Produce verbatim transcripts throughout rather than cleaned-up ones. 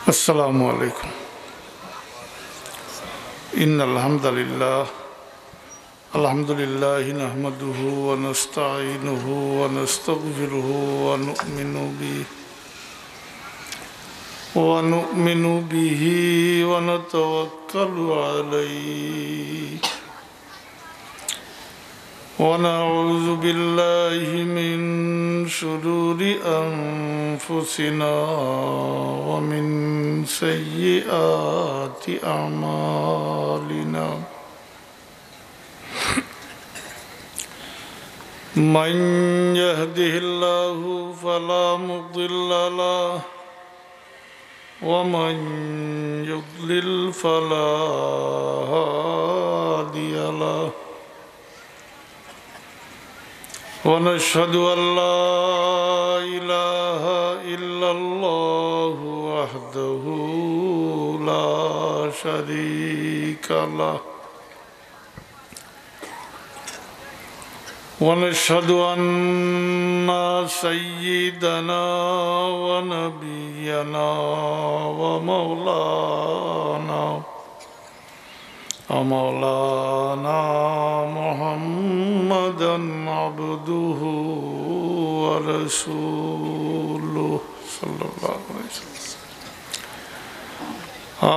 السلام عليكم. إن الحمد لله، الحمد لله نحمده ونستعينه ونستغفره ونؤمن به، ونؤمن به ونتوكل عليه، ونعوذ بالله من شرور أنفسنا ومن سيئات أعمالنا. من يهده الله فلا مضل له، ومن يضلل فلا هادي له. ونشهد أن لا إله إلا الله وحده لا شريك له. ونشهد أن سيدنا ونبينا ومولانا، ومولانا محمدا عبده ورسوله، صلى الله عليه وسلم.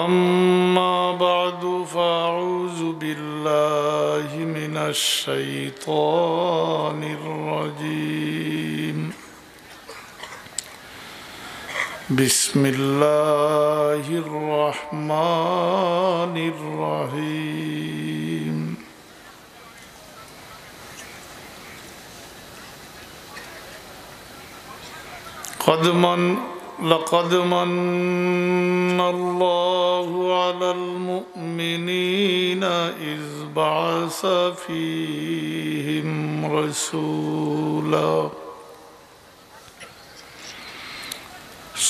أما بعد، فأعوذ بالله من الشيطان الرجيم. بسم الله الرحمن الرحيم. قد من، لقد من الله على المؤمنين إذ بعث فيهم رسولا.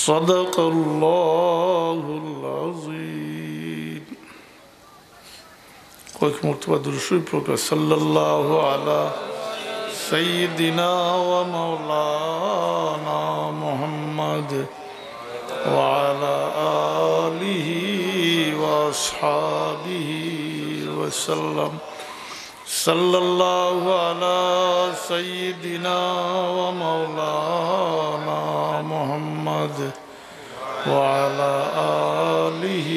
صدق الله العظيم. কয়েক মর্তবা দুরূদ শরীফ পড়ুক্কা। صلى الله على سيدنا ومولانا محمد وعلى آله وأصحابه وسلم. صلى الله على سيدنا ومولانا محمد وعلى آله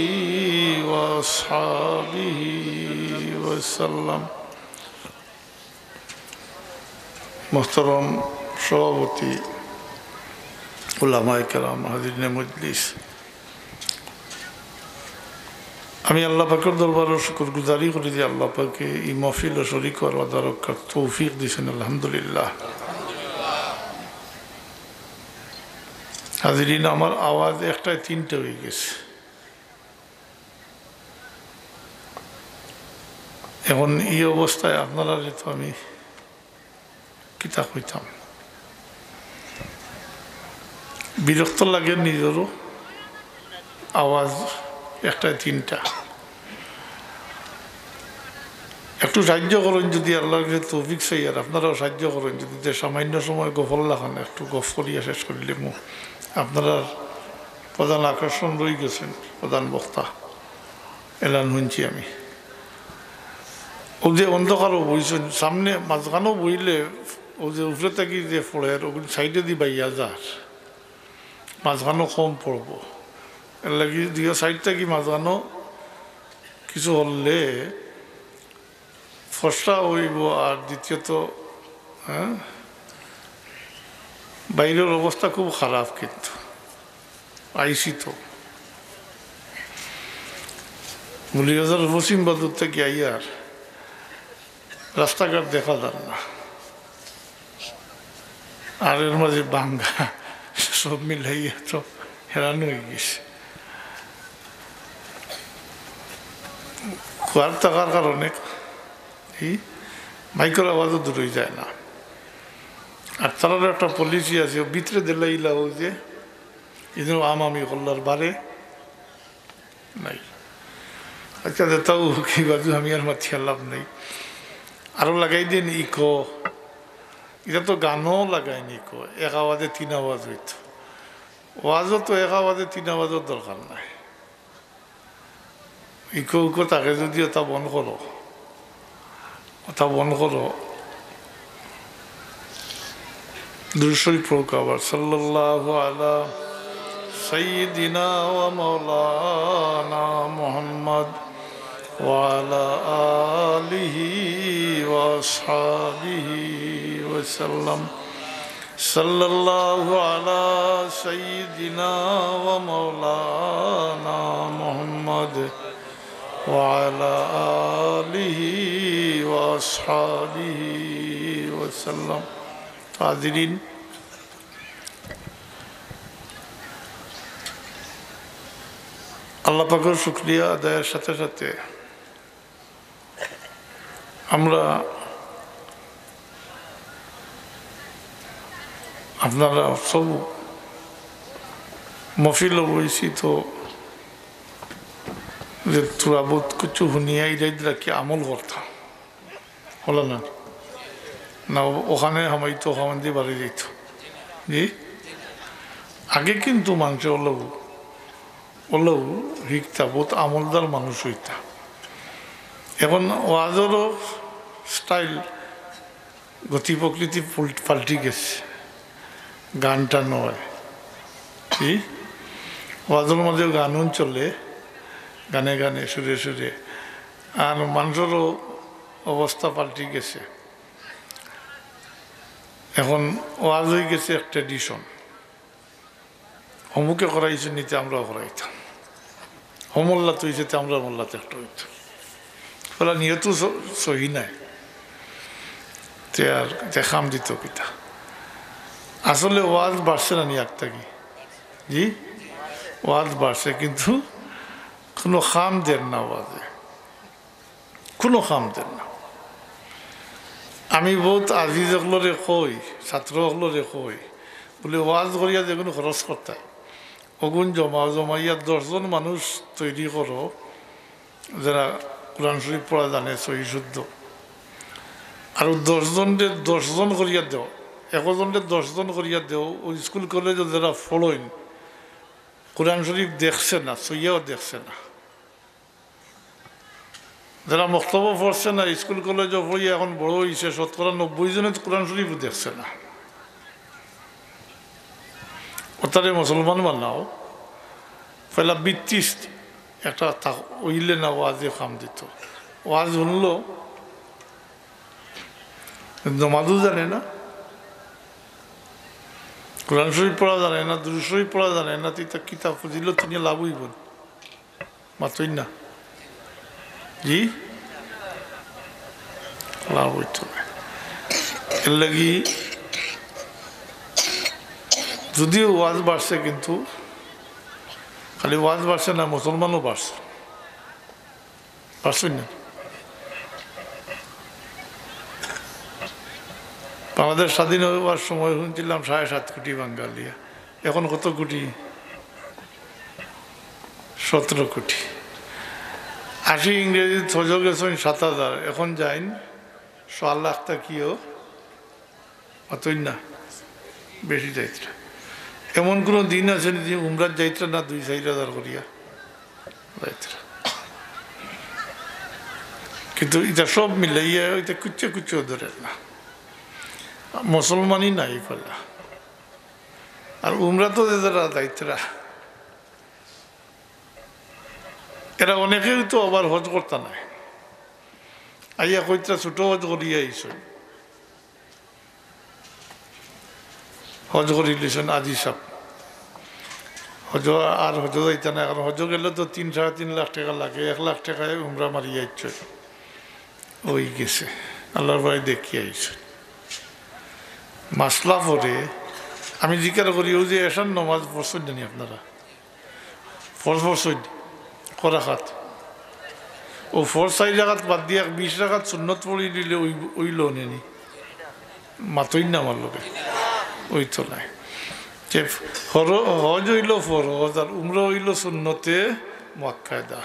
وأصحابه وسلم. মোহতরম সভাপতি, উলামায়ে কেরাম, হাজিরিনে মজলিস, আমি আল্লাহ পাকর দরবারো শুকুরগুজারি করি যে আল্লাহ পাকে ই মহফিলো শরিক অওয়ার ওয়াদা রক্ষার তৌফিক দিছইন, আলহামদুলিল্লাহ। হাজিরিন, আমার আওয়াজ একটায় তিনটা অইগেছে। এখন ই অবস্থায় আপনারারে তো আমি কিতা কইতাম, বিরক্ত লাগে নিজরও। আওয়াজ একটায় তিনটা। একটু সাহায্য করইন যদি, আল্লাহর কাছে তৌফিক চাই, আর আপনারাও সাহায্য করইন যদি, যে সামান্য সময় গফর লাখান একটু গফ করিয়া শেষ করিলিমু। আপনারার প্রধান আকর্ষণ রইগেছইন, প্রধান বক্তা। এলান হুনছি আমি। অউ যে অন্ধকারো বইছইন, সামনে মাঝখানো বইলে অউ যে উপরে থাকি যে পড়ের, অগুন সাইডেদি বাইয়া যার, মাঝখানো কম পড়বো। এরলাগি দুইও সাইড থাকি মাঝখানো কিছু করলে ফর্সা অইবো, আর দ্বিতীয়ত, হ্যাঁ, বাইরর অবস্থা খুব খারাপ, কিন্তু আইছি তো। মৌলভীবাজার পশ্চিম বাজার থাকি আইয়ার রাস্তাঘাট দেখা যার না, আর এর মাঝে ভাঙ্গা, সব মিলাইয়া তো হেরান অইগেছি। কুয়ার থাকার কারণে ই মাইকর আওয়াজও দূর অইযায় না। আর তারারও একটা পলিসি আছে, অউ ভিতরে দিলাইলা অউ যে, ইনো আম আমি কল্লার বারে নাই। আচ্ছা, দে তাও কি বাজু আমি আর মাতিয়া লাভ নাই। আরো লাগাই দেইন ইকো, ইটা তো গানো লাগাইন ইকো, এক আওয়াজে তিন আওয়াজ অইতো। ওয়াজও তো এক আওয়াজে তিন আওয়াজর দরকার নাই। ইকো উকো থাকে যদি ওটা বন্ধ করো, ওটা বন্ধ করো। দুরূদ শরীফ পড়ুক আবার, সাল্লাল্লাহু আলা সাইয়্যিদিনা ওয়া মাওলানা মুহাম্মদ ওয়া আলা আলিহি ওয়া আসহাবিহি ওয়া সাল্লাম। সাল্লাল্লাহু আলা সাইয়্যিদিনা ওয়া মাওলানা মুহাম্মদ ওয়া আলা আলিহি ওয়া আসহাবিহি ওয়া সাল্লাম। হাজিরিন, আল্লাহ পাকের শুকরিয়া আদায়ের সাথে সাথে আমরা, আপনারা সব মহফিল বইছি তো, যে থুড়া বহুত কিছু হুনিয়া ইরাইদ রাখি আমল করতাম, হলো না? না, ওখানে হামাইতো, ওখান দিয়ে বাড়ি যাইতো। জি, আগে কিন্তু মানুষে হলো, হলো হিকতা, বহুত আমলদার মানুষ হইতা। এখন ওয়াজরও স্টাইল, গতি প্রকৃতি পুল-, পাল্টি গেছে। গানটা নয়, কি? ওয়াজর মাঝে গানও চলে, গানে গানে, সুরে সুরে। আর মানুষেরও অবস্থা পাল্টি গেছে। এখন ওয়াজ হয়ে গেছে এক ট্র্যাডিশন। অমুকে করাইছে নিতে আমরাও করাইতাম, অমল্লাত হইছে তে আমরা মল্লাত একটা হইতো। বলা নিয়ত স-, সহি নাই, তে আর তে খাম দিত কিতা? আসলে ওয়াজ বাড়ছে না নি আগ থাকি? জি, ওয়াজ বাড়ছে, কিন্তু কোনো খাম দেন না ওয়াজে। কোনো কাম দেন না। আমি বহুত আজিজ অকলরে কই, ছাত্র অকলরে কই, বলে, "ওয়াজ করিয়া যেগুন খরচ করতায়, অগুন জমা, জমাইয়া দশ জন মানুষ তৈরি করো, যারা কোরআন শরীফ পড়া জানে সহি শুদ্ধ। আর দশ জনরে দশ জন করিয়া দেও, একজনরে দশ জন করিয়া দেও, ওই স্কুল কলেজে যারা পড়ইন, কোরআন শরীফ দেখছে না, সইয়াও দেখছে না।" যারা মক্তবও পড়ছে না, স্কুল কলেজও পড়িয়া এখন বড় হইছে, শতকরা নব্বই জনে তো কোরআন শরীফও দেখছে না। অতারে মুসলমান বানাও, পয়লা বিত্তিস একটা থাক-, হইলে না ওয়াজে কাম দিত। ওয়াজ শুনলো, নমাজও জানে না, কোরআন শরীফ পড়া জানে না, দুরূদ শরীফ পড়া জানে না, তুই তা কিতাব ফজিলত নিয়া লাভ হইব না। মাতইন না। জি? লাভ হইতো না। এর লাগি যদিও ওয়াজ বাড়ছে, কিন্তু খালি ওয়াজ বাড়ছে না, মুসলমানও বাড়ছে। বাড়ছে না? বাংলাদেশ স্বাধীন হওয়ার সময় শুনছিলাম সাড়ে সাত কোটি বাঙালি। এখন কত কোটি? সতেরো কোটি। আশি ইংরেজি থজো গেছেন সাত হাজার, এখন যাইন সোয়া লাখ তা কিও অতই না, বেশি যাইতরা। এমন কোনো দিন আছে নি যে উমরাত যাইতরা না দুই চাইর হাজার করিয়া যাইতরা? কিন্তু এটা সব মিলাইয়া এটা কুচ্চা কুচ্চা ধরে না, মুসলমানই নাই ফেলা। আর উমরাত যে যারা যাইতরা, এরা অনেকেই তো আবার হজ করতা নাই, আইয়া কইতরা ছোট হজ করিয়া আইসো। হজ করি লিছেন আজি সাহেব। হজ আর হজ যাইতা না, কারণ হজ গেলে তো তিন, সাড়ে তিন লাখ টাকা লাগে, এক লাখ টাকায় উমরা মারি আইছে। ওই গেছে, আল্লাহর বাড়ি দেখি আইছে। মাসলা পরে আমি জিজ্ঞাসা করি, "ওই যে এশার নমাজ পড়ছেন জানি আপনারা?" ফরজ পড়ছইন ক রাকাত? ও ফরজ চাইর রাকাত বাদ দিয়া এক বিশ রাকাত সুন্নত পড়ি দিলে ওই, ওই লোনে নি? মাতইন না আমার লগে। ওই তো নাই। যে ফর-, হজ হইল ফরজ আর উমরা হইল সুন্নতে মুআক্কাদা।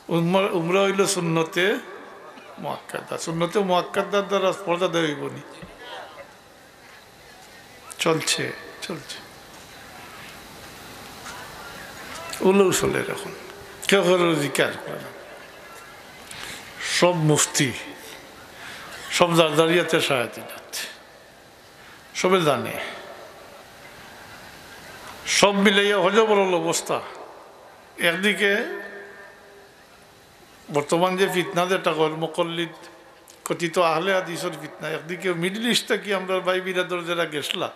উমরা, উমরা হইল সুন্নতে মুআক্কাদা। সুন্নতে মুআক্কাদার দ্বারা ফরজ আদায় হইব নি? চলছে, চলছে। ওগুলোও চলের এখন। কেউ কেউ জিকার করে না। সব মুফতি, সব জারজারিয়াতে শায়াতিনাত, সবে জানে। সব মিলাইয়া হজবরল অবস্থা। একদিকে বর্তমান যে ফিতনা, যেটা গর মুকল্লিদ, কথিত আহলে হাদিসর ফিতনা, একদিকে মিডল ইস্ট থাকি আমরার ভাই বিরাদর যেরা গেছলা,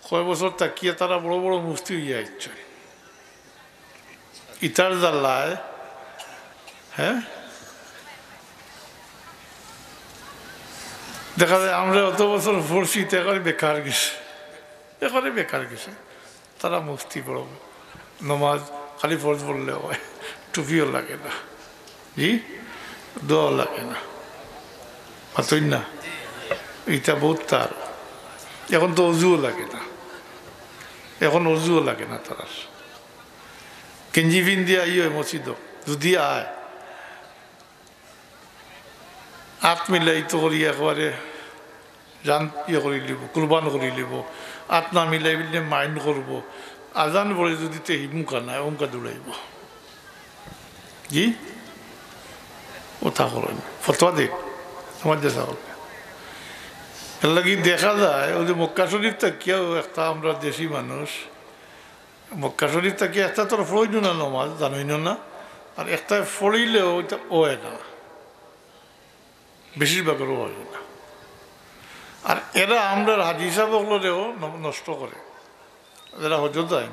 কয় বছর থাকিয়া তারা বড় বড় মুফতি অইয়া আইছে। ইতার জ্বালায়, হ্যাঁ, দেখা যায় আমরা অত বছর পড়ছি, ইতা একবারে বেকার গেছে, একবারে বেকার গেছে। তারা মুফতি বড়, নমাজ খালি ফরজ পড়লে হয়, টুপিও লাগে না, জি, দোয়াও লাগে না, মাতইন না, ইতা বহুত তার। এখন তো অজুও লাগে না, এখন অজুও লাগে না তারার। গেঞ্জি পিন্দিয়া আইও মসজিদো, যদি আয়, আত মিলাইতো করি একবারে জান ইয়ে করি লিব, কুরবান করি লিব। আত না মিলাই বুলে মাইন্ড করব। আজান পড়ে যদি তে হিমুকা না, অমুকা দৌড়াইব। জি? ওটা করেন। ফতোয়া দিন। তোমার দেশা হবে। এর লাগি দেখা যায়, ওই যে মক্কা শরীফ থাকিয়াও একটা আমরা দেশি মানুষ, মক্কা শরীফ থাকি একটা তো পড়ইন না নমাজ, জানইন না, আর একটা পড়িলেও ওইটা হয় না, বেশিরভাগেরও হয় না। আর এরা আমরার হাজি সাহেব অকলরেও ন-, নষ্ট করে। যারা হজো যায়,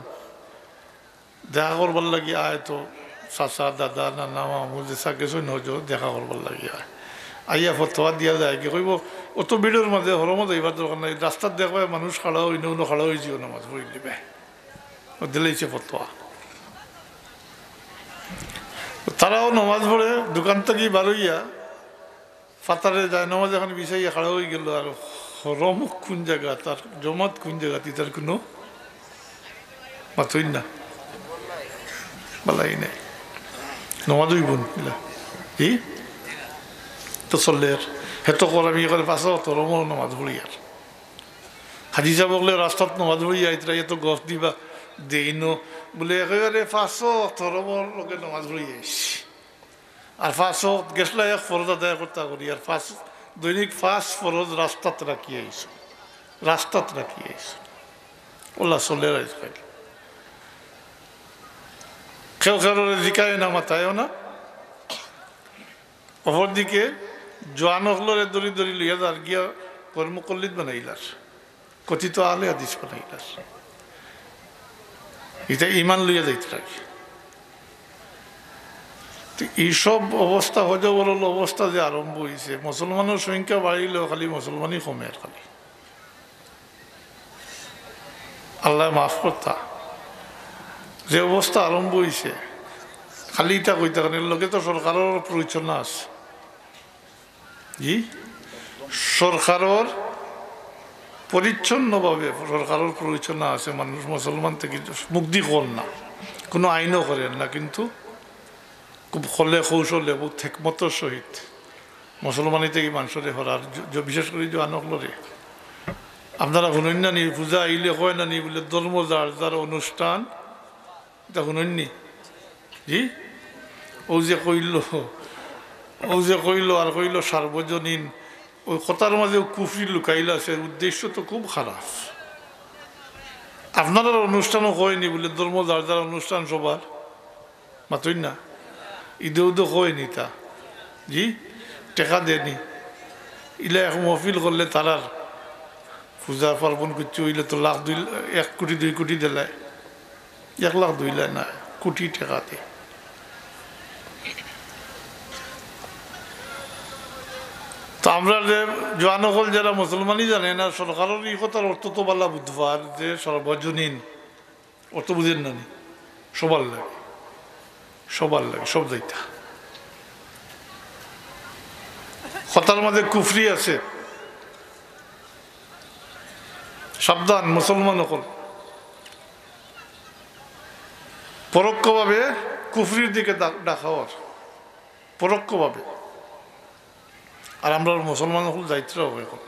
দেখা করবার লাগি আয় তো, চাচা, দাদা, নানা, মামু, যে সাকে সৈন্য হজো দেখা করবার লাগি আয়। আইয়া ফতোয়া দিয়া যায়, কি কইব, অত ভিড়র মাঝে হরমো যাইবার দরকার নাই, রাস্তাত দেখবায় মানুষ খাড়া অইন, অনো খাড়া অইযিও, নমাজ পড়ি দিবায়। ও দিলাইছে ফতোয়া। তারাও নমাজ পড়ে, দোকান থাকি বারইয়া, ফাতারে যায়, নমাজ এখন বিছাইয়া খাড়া অইগেল, আর হরম কোন জাগাত, তার জমাত কোন জাগাত, ইতার কোনো মাতইন না, বালাই নাই। নমাজ অইব না, ইলা। ই? তো চলের, হে তো কর, আমি এখানে পাঁচ ওয়াক্ত হরমো নমাজ পড়িয়ার। হাজি সাহেব অকলে রাস্তাত নমাজ পড়িয়া আইতরা, এত গফ দিবা দেইন, বুলে একেবারে পাঁচ ওয়াক্ত হরমর লগে নমাজ পড়িয়া আইছি। আর পাঁচ ওয়াক্ত গেছলা এক ফরজ আদায় করতা করি, আর পাঁচ, দৈনিক পাঁচ ফরজ রাস্তাত রাখিয়া আইছো, রাস্তাত রাখিয়া আইছো। ওলা চলের আজকাল। কেউ কারোরে জিকায় না, মাতায়ও না। অপরদিকে জোয়ান অকলরে ধরি ধরি লইয়া যার গিয়া কর্মকল্লিত বানাইলার, কথিত আহলে হাদিস বানাইলার। ইতা ইমান লইয়া যাইতে লাগে। তো এইসব অবস্থা, হজবরল অবস্থা যে আরম্ভ অইছে, মুসলমানর সংখ্যা বাড়িলেও খালি মুসলমানই কমের খালি। আল্লায় মাফ করতা। যে অবস্থা আরম্ভ অইছে, খালি ইতা কইতা কেনে, এর লগে তো সরকারর প্ররোচনা আছে। জি, সরকারর পরিচ্ছন্নভাবে সরকারর প্ররোচনা আছে, মানুষ মুসলমান থাকি মুখ দি কর না, কোনো আইনও করের না, কিন্তু খুব কলে কৌশলে, বহুত হেকমতর সহিত মুসলমানি থাকি মানষরে হরার, জ-, জ-, বিশেষ করি জোয়ান অকলরে। আপনারা হুনইন না নি, পূজা আইলে কয় না নি বুলে, "ধর্ম যার যার অনুষ্ঠান", ইতা হুনইন নি? জি? ও যে কইল, ও যে কইল আর কইল সার্বজনীন, ওই কথার মাঝে কুফরি লুকাইল আছে, উদ্দেশ্য তো খুব খারাপ। আপনারার অনুষ্ঠানও কয় নি বুলে, "ধর্ম যার যার অনুষ্ঠান সবার", মাতইন না? ইদে উদে কয় নি তা? জি? টেকা দেয় নি? ইলা এক মহফিল করলে তারার পূজা পার্বণ করতে অইলে তো লাখ দুই, এক কোটি দুই কোটি দিলায়, এক লাখ দুই লাখ না, কোটি টেকা দেয়। তো আমরা যে জোয়ান অকল যেরা মুসলমানি জানে না, সরকারর ই কথার অর্থ তো বালা বুঝবার যে সার্বজনীন অর্থ বুঝের না নি? সবার লাগি, সবার লাগি, সব যাইতা। কথার মাঝে কুফরি আছে, সাবধান মুসলমান অকল। পরোক্ষভাবে কুফরির দিকে ডা-, ডাকা অর, পরোক্ষভাবে। আর আমরা মুসলমান অকল যাইতরা অয় এখন,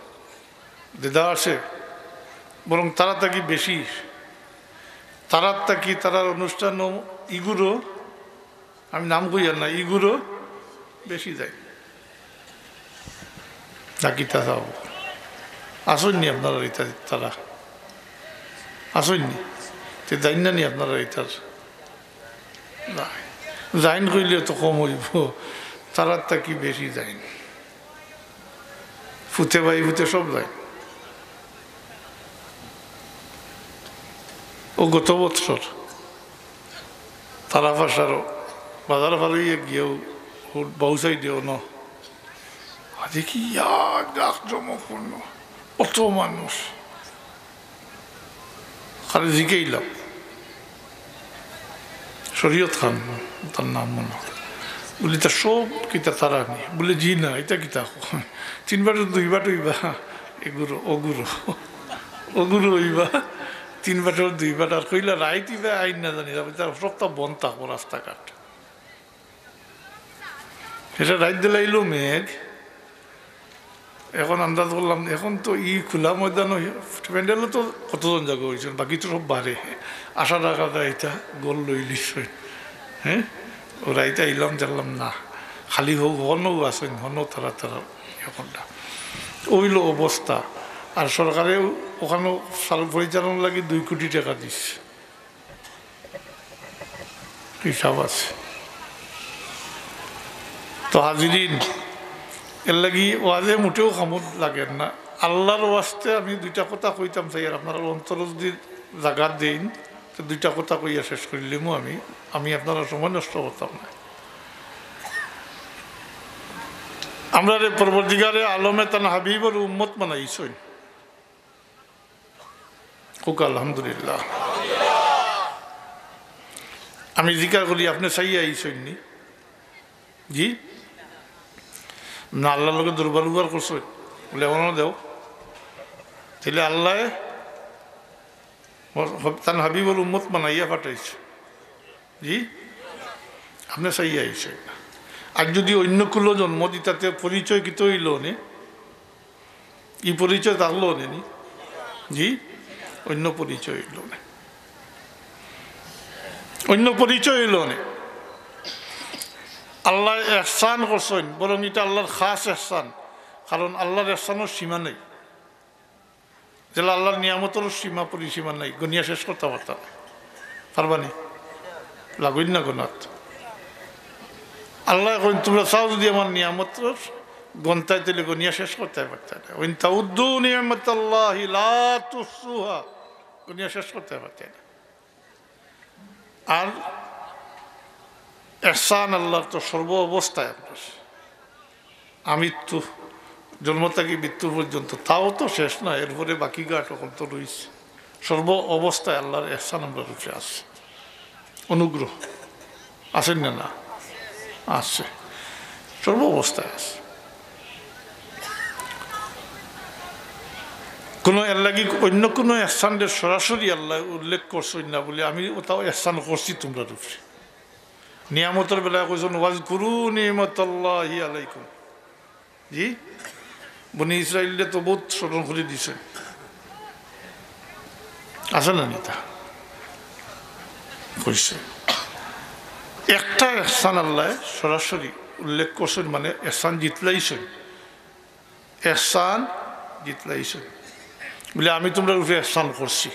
দেদারসে, বরং তারা থাকি বেশি। তারার থাকি, তারার অনুষ্ঠানও ইগুরো, আমি নাম কইয়ার না, ইগুরো বেশি যাইন। ডাকিতা সাব, আছইন নি আপনারার ইতা তারা? আছইন নি? তে যাইন না নি আপনারার ইতার? না। যাইন কইলে তো কম অইবো, তারার থাকি বেশি যাইন। ফুতে ভাই ফুতে সব যাইন। ও গত বছর তারা ফাঁসারও বাজার ফালাইয়া গিয়াও বাউ সাইডে অনো। আজি কি ইয়া ডাক জমক করলো, অত মানুষ। খালি জিকাইলাম, শরীয়ত খান, তার নাম মনো। বলি, "তা সব কিতা তারা নি?" বলে, "জি না, ইতা কিতা?" তিন বাটর দুই বাট অইবা, এগুরো, ওগুরো, ওগুরো অইবা, তিন বাটর দুই বাট। আর কইলা, "রাইত ইবা আইন না জানি, তারপরে তার সবটা বন্ধ থাকবো রাস্তাঘাট।" সেটা রাইত দিলাইলো মেঘ। এখন আন্দাজ করলাম, এখন তো ই খোলা ময়দান, প্যান্ডেলও তো কতজন জাগা অইছে, বাকি তো সব বারে। আশা রাখা যায় ইতা গোল লইলিছে। হ্যাঁ, ও রাইতে আইলাম, জানলাম না, খালি হোক, হনও আছইন, হনও তারা তারা। এখন অইলো অবস্থা। আর সরকারে ওখানো চালু পরিচালনার লাগি দুই কোটি টাকা দিছে। হিসাব আছে। তো হাজিরিন, এর লাগি ওয়াজে মোটেও কামত লাগের না। আল্লাহর ওয়াস্তে আমি দুইটা কথা কইতাম চাই, আর আপনারা অন্তর যদি জাগা দেইন, তো দুইটা কথা কইয়া শেষ করিলিমু আমি। আমি আপনারা সময় নষ্ট করতাম না। আমরারে পরবর্তীকালে আলমে তান হাবিবর উম্মত বানাইছইন। কউক্কা আলহামদুলিল্লাহ। আমি জিকার করি, আপনে চাইয়া আইছইন নি? জি? না, আল্লাহর লগে দুর্বল ব্যবহার করছইন? বলে, "এমনও দেও।" তাইলে আল্লাহ তান হাবিবর উম্মত বানাইয়া পাঠাইছে। জি? আপনে চাইয়া আইছইন না। আর যদি অন্য কুনো জন্ম দিতা তে পরিচয় কিতা অইলো নে? ই পরিচয় থাকলো নে নি? জি? অন্য পরিচয় অইলো নে। অন্য পরিচয় অইলো নে। আল্লায় এহসান করছইন, বরং ইটা আল্লাহর খাস এহসান, কারণ আল্লাহর এহসানর সীমা নাই। যেলা আল্লাহর নিয়ামতর সীমা পরিসীমা নাই, গনিয়া শেষ করতা পারতা নায়। পারবা নি? লাগইন না গনাত। আল্লায় কইন, "তুমরা চাও যদি আমার নিয়ামতর গনতায়, তাইলে গনিয়া শেষ করতায় পারতায় নায়।" "ওয়া ইন তাউদ্দু নি'মাতাল্লাহি লা তুহসুহা।" গনিয়া শেষ করতায় পারতায় নায়। আর এহসান আল্লাহর তো সর্ব অবস্থায় আপনার। আমৃত্যু, জন্ম থাকি মৃত্যু পর্যন্ত, তাও তো শেষ না, এরপরে বাকি ঘাট অখন তো রইছে। সর্ব অবস্থায় আল্লাহর এহসান আমরার উপরে আছে, অনুগ্রহ আছে না? না, আছে, সর্ব অবস্থায় আছে। কোনো এর লাগি অন্য কোনো এহসানরে সরাসরি আল্লায় উল্লেখ করছইন না বলে আমি ওটাও এহসান করছি তুমরার উপরে। নিয়ামতর বেলায় কইছইন, "ওয়াজকুরু নি'মাতাল্লাহি আলাইকুম।" জি, বনি ইসরাইলরে তো বউত স্মরণ করি দিছইন, আছে না নি তা? কইছে একটা এহসান আল্লায় সরাসরি উল্লেখ করছইন, মানে এহসান জিতলাইছইন। এহসান জিতলাইছইন। বলে, "আমি তুমরার উপরে এহসান করছি।"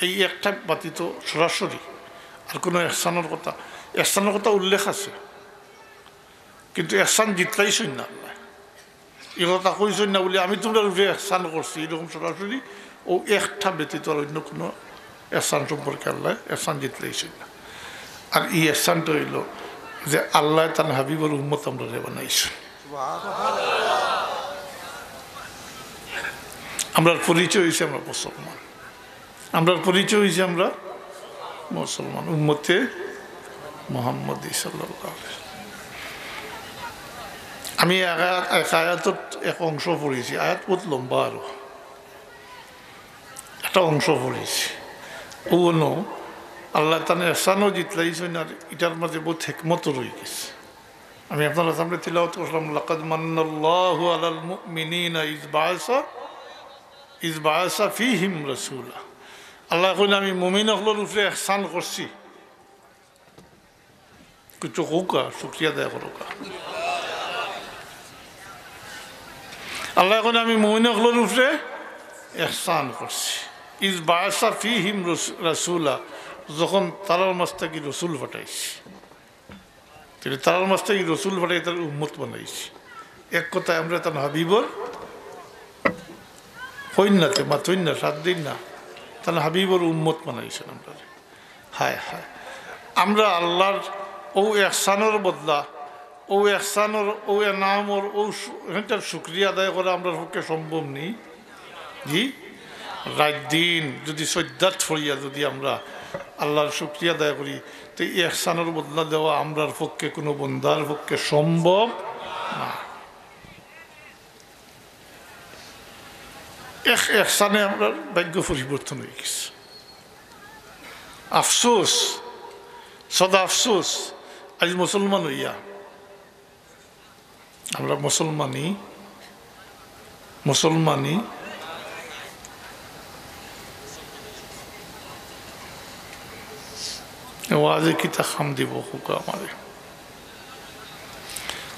এই একটা ব্যতীত সরাসরি আর কোনো এহসানর কথা, এহসানর কথা উল্লেখ আছে, কিন্তু এহসান জিতলাইছইন না আল্লায়। ই কথা কইছইন না বলে, "আমি তুমরার উপরে এহসান করছি", এরকম সরাসরি ও একটা ব্যতীত আর অন্য কোনো এহসান সম্পর্কে আল্লায় এহসান জিতলাইছইন না। আর ই এহসানটা অইলো যে আল্লায় তান হাবিবর উম্মত আমরারে বানাইছইন। আমরার পরিচয় অইছে আমরা মুসলমান, আমরার পরিচয় অইছে আমরা মুসলমান, উম্মতে মুহাম্মদী সাল্লাল্লাহু আলাইহি ওয়াসাল্লাম। আমি এক আয়াত, এক আয়াতর এক অংশ পড়ছি, আয়াত বউত লম্বা আরো। একটা অংশ পড়ছি। ও অনো আল্লায় তান এহসানও জিতলাইছইন, আর ইটার মাঝে বউত হিকমতও রই গেছে। আমি আপনারার সামনে তিলাওয়াত করলাম, "লাকাদ মান্নাল্লাহু আলাল মুমিনিনা ইজ বাআসা, ইজ বাআসা ফীহিম রাসূলা।" আল্লায় কইন, "আমি মুমিন অকলর উপরে এহসান করছি।" কিছু কউক্কা, শুকরিয়া আদায় করউক্কা। আল্লায় কইন, "আমি মুমিন অকলর উপরে এহসান করছি।" "ইজ বাআসা ফীহিম রস-, রাসূলা", যখন তারার মাঝ থাকি রসুল পাঠাইছি। তাইলে তারার মাঝ থাকি রসুল পাঠাই তারার উম্মত বানাইছি। এক কথায় আমরা তান হাবিবর, কইন না তে, মাতইন না, সাথ দিন না, তান হাবিবর উম্মত বানাইছইন আমরারে। হায় হায়, আমরা আল্লার অউ এহসানর বদলা, অউ এহসানর, অউ এনামর, অউ শু-, হেনটার শুকরিয়া আদায় করা আমরার পক্ষে সম্ভব নি। জি, রাইত দিন যুদি সইজদাত পড়িয়া যুদি আমরা আল্লার শুকরিয়া আদায় করি, তে ই এহসানর বদলা দেওয়া আমরার পক্ষে, কুনু বন্দার পক্ষে সম্ভব না। এক এহসানে আমরার ভাগ্য পরিবর্তন অইগেছে। আফসোস, সদা আফসোস, আইজ মুসলমান অইয়া আমরা মুসলমানি, মুসলমানি, ওয়াজে কিতা কাম দিবো কউক্কা আমারে?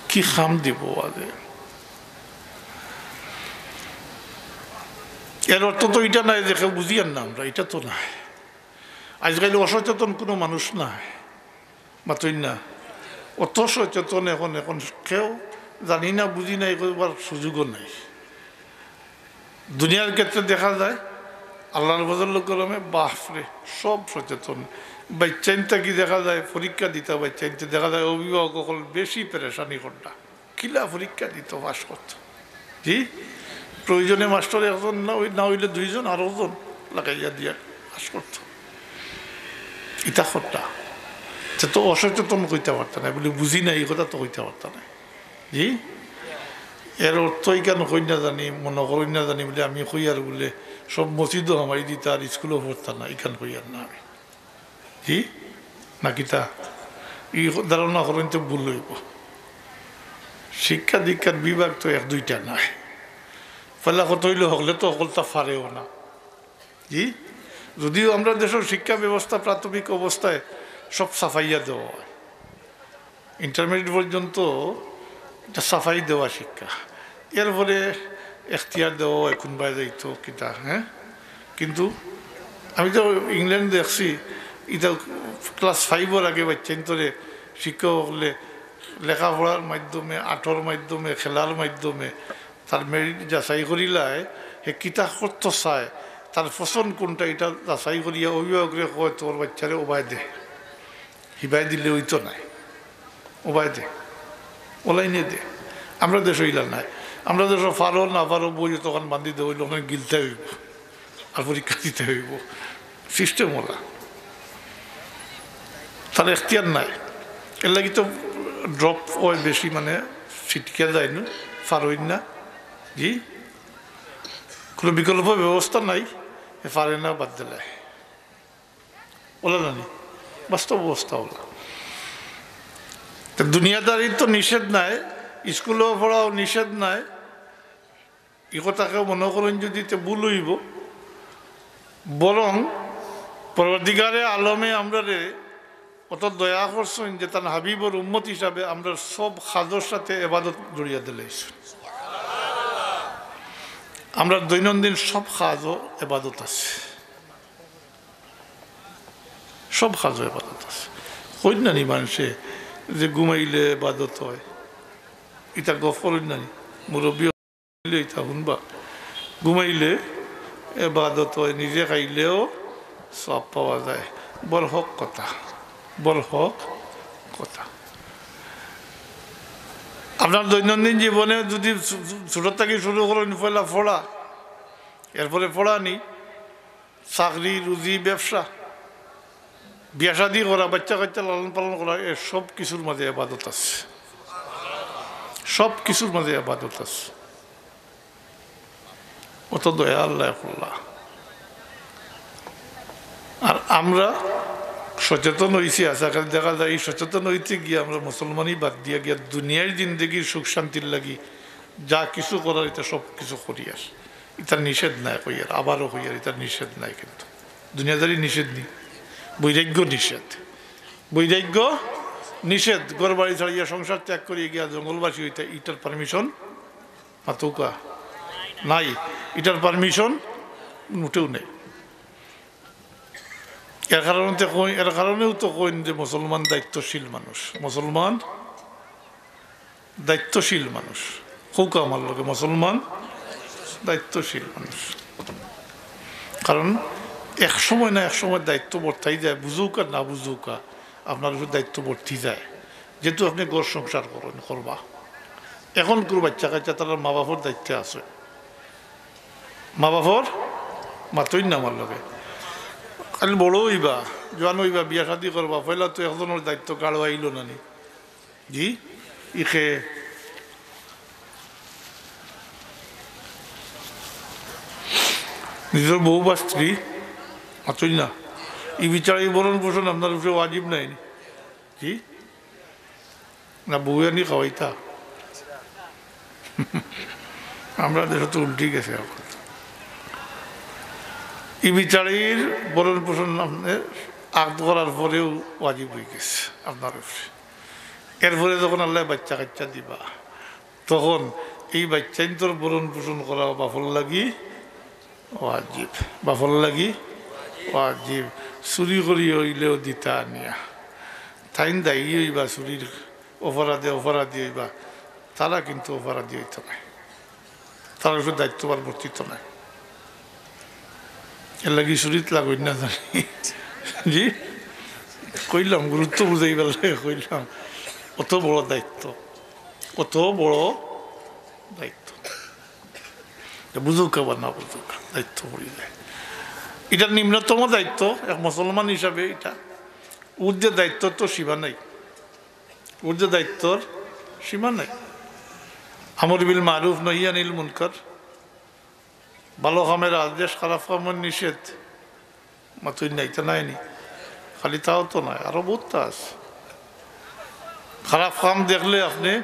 কি কাম দিবো ওয়াজে? এর অর্থ তো ইটা নায় যে কেউ বুঝিয়ার না আমরা, ইটা তো নায়। আইজকাইল অসচেতন কুনু মানুষ নাই, মাতইন না। অত সচেতন অখন, অখন কেউ জানি না, বুঝি না, ই কইবার সুযোগও নাই। দুনিয়ার ক্ষেত্রে দেখা যায়, আল্লার ফজল করমে, বাফরে, সব সচেতন। বাইচ্চাইন থাকি দেখা যায়, পরীক্ষা দিতা বাইচ্চাইনতে দেখা যায়, অভিভাবক অকল বেশি পেরেশানি কররা। কিলা পরীক্ষা দিতো, পাস করতো। জি, প্রয়োজনে মাস্টর একজন না অই-, না অইলে দুইজন, আরো জন লাগাইয়া দিয়া পাস করতো। ইতা কথা। তে তো অসচেতন কইতা পারতা নায়, বুলে বুঝি না, ই কথা তো কইতা পারতা নায়। জি, এর অর্থ ইখান কইন না জানি, মনো করইন না জানি বুলে আমি কইয়ার বুলে সব মসজিদও হামাই দিতা আর স্কুলও পড়তা না, ইখান কইয়ার না আমি। জি? না কিতা? ই ধারণা করইন তে ভুল অইবো। শিক্ষা দীক্ষার বিভাগ তো এক দুইটা নায়। পয়লা কথা অইলো, হকলে তো হকলতা পারেও না। জি? যদিও আমরার দেশর শিক্ষা ব্যবস্থা প্রাথমিক অবস্থায় সব ছাপাইয়া দেওয়া অয়, intermediate পর্যন্ত ইটা ছাপাই দেওয়া শিক্ষা, এরপরে এখতিয়ার দেওয়া অয় কুনবায় যাইতো কিতা, হ্যাঁ? কিন্তু আমি তো ইংল্যান্ড দেখছি, ইটা class five-অর আগে বাইচ্চাইন্তরে শিক্ষক অকলে লেখাপড়ার মাধ্যমে, আর্টর মাধ্যমে, খেলার মাধ্যমে তার merit যাচাই করিলায়, হে কিতা করতো চায়, তার পছন্দ কুনটা, ইটা যাচাই করিয়া অভিভাবকরে কয়, "তোর বাইচ্চারে ওবায় দে।" হিবায় দিলে অইতো নায়, ওবায় দে, অউ লাইনে দে। আমরার দেশো ইলা নায়। আমরার দেশো পারো না পারো বই অতখান বান্ধি দেওয়া অইলো, অখান গিলতায় অইবো, আর পরীক্ষা দিতায় অইবো। System অলা। তার এখতিয়ার নাই। এরলাগি তো drop অয় বেশি, মানে ছিটকিয়া যায় নু, পারইন না। জি, কুনু বিকল্প ব্যবস্থা নাই, এ পারে না, বাদ দিলায়। অলা নানি? বাস্তব অবস্থা অলা। তো দুনিয়াদারি তো নিষেধ নাই, স্কুলো পড়াও নিষেধ নাই, ই কথা কেউ মনো করইন যুদি তে ভুল অইবো। বরং পরওয়ারদিগারে আলমে আমরারে অত দয়া করছইন যে তান হাবিবর উম্মত হিসাবে আমরার সব কাজর সাথে এবাদত জড়িয়া দিলাইছইন। আমরার দৈনন্দিন সব কাজও এবাদত আছে। সব কাজও এবাদত আছে। কইন না নি মানষে যে ঘুমাইলে এবাদত অয়, ইতা গফ করইন না নি? মুরব্বি অইলে ইতা হুনবা, ঘুমাইলে এবাদত অয়, নিজে খাইলেও সওয়াব পাওয়া যায়। বড় হক কথা, বড় হক কথা। আপনার দৈনন্দিন জীবনে যুদি ছু-, ছু-, ছোট থাকি শুরু করইন, পয়লা পড়া, এরপরে পড়ানি, চাকরি, রুজি, ব্যবসা, বিয়া শাদি করা, বাইচ্চা কাইচ্চা লালন পালন করা, এ সব কিছুর মাঝে এবাদত আছে, সব কিছুর মাঝে এবাদত আছে। অত দয়া আল্লায় করলা। আর আমরা সচেতন অইছি, আচ্ছা, খালি দেখা যায় ই সচেতন অইতে গিয়া আমরা মুসলমানি বাদ দিয়া গিয়া দুনিয়ার জিন্দেগির সুখ শান্তির লাগি যা কিছু করার, ইতা সব কিছু করিয়ার। ইতার নিষেধ নাই কইয়ার, আবারও কইয়ার, ইতার নিষেধ নাই। কিন্তু দুনিয়াদারি নিষেধ নি? বৈরাগ্য নিষেধ। বৈরাগ্য নিষেধ। ঘর বাড়ি ছাড়িয়া, সংসার ত্যাগ করিয়া গিয়া জঙ্গলবাসী অইতা, ইটার পারমিশন মাতউক্কা নাই। ইটার পারমিশন মোটেও নাই। এর কারণে তো কই-, এর কারণেও তো কইন যে মুসলমান দায়িত্বশীল মানুষ, মুসলমান দায়িত্বশীল মানুষ। কউক্কা আমার লগে, মুসলমান দায়িত্বশীল মানুষ। কারণ এক সময় না এক সময় দায়িত্ব বর্তাই যায়, বুঝউক্কা না বুঝউক্কা, আপনার উপর দায়িত্ব বর্তি যায়। যেহেতু আপনে ঘর সংসার করইন, করবা, এখন কুনু বাচ্চা কাচ্চা, তারার মা বাপর দায়িত্বে আছে। মা বাপর, মাতইন না আমার লগে, খালি বড় অইবা, জোয়ান অইবা, বিয়া শাদি করবা, পয়লা তো একজনর দায়িত্ব গাড়ো আইলো না নি? জি, ইখে নিজর বউ বা স্ত্রী, মাতইন না। ই বিচারা, ই ভরণ পোষণ আপনার উপরে ওয়াজিব নায় নি? জি, না বউ আনি খাওয়াইতা? আমরা দেশে তো উল্টি গেছে এখন। ই বিচারির ভরণ পোষণ আপনে আক্ত করার পরেও ওয়াজিব অই গেছে আপনার উপরে। এরপরে যখন আল্লায় বাচ্চা কাচ্চা দিবা, তখন এই বাচ্চাইন্তর ভরণ পোষণ করা বাপর লাগি ওয়াজিব, বাপর লাগি ওয়াজিব। চুরি করি অইলেও দিতা আনিয়া। তাইন দায়ী অইবা, চুরির অপরাধে অপরাধী অইবা, তারা কিন্তু অপরাধী অইতো নায়। তারার উপরে দায়িত্বভার বর্তিত নায়। এর লাগি চুরিত লাগইন না জানি। জি, কইলাম, গুরুত্ব বুঝাইবার লাগি কইলাম। অত বড় দায়িত্ব, অত বড় দায়িত্ব। এটা বুঝউক্কা বা না বুঝউক্কা, দায়িত্ব পড়ি যায়। এটা নিম্নতম দায়িত্ব এক মুসলমান হিসাবে। এটা ঊর্ধ্বে দায়িত্ব তো সীমা নাই, ঊর্ধ্বে দায়িত্বর সীমা নাই। আমর বিল মারুফ, নহি আনিল মুনকার, ভালো কামের আদেশ, খারাপ কামের নিষেধ। মাতইন না, ইতা নায় নি? খালি তাও তো নায়, আরো বহুততা আছে। খারাপ কাম দেখলে আপনে,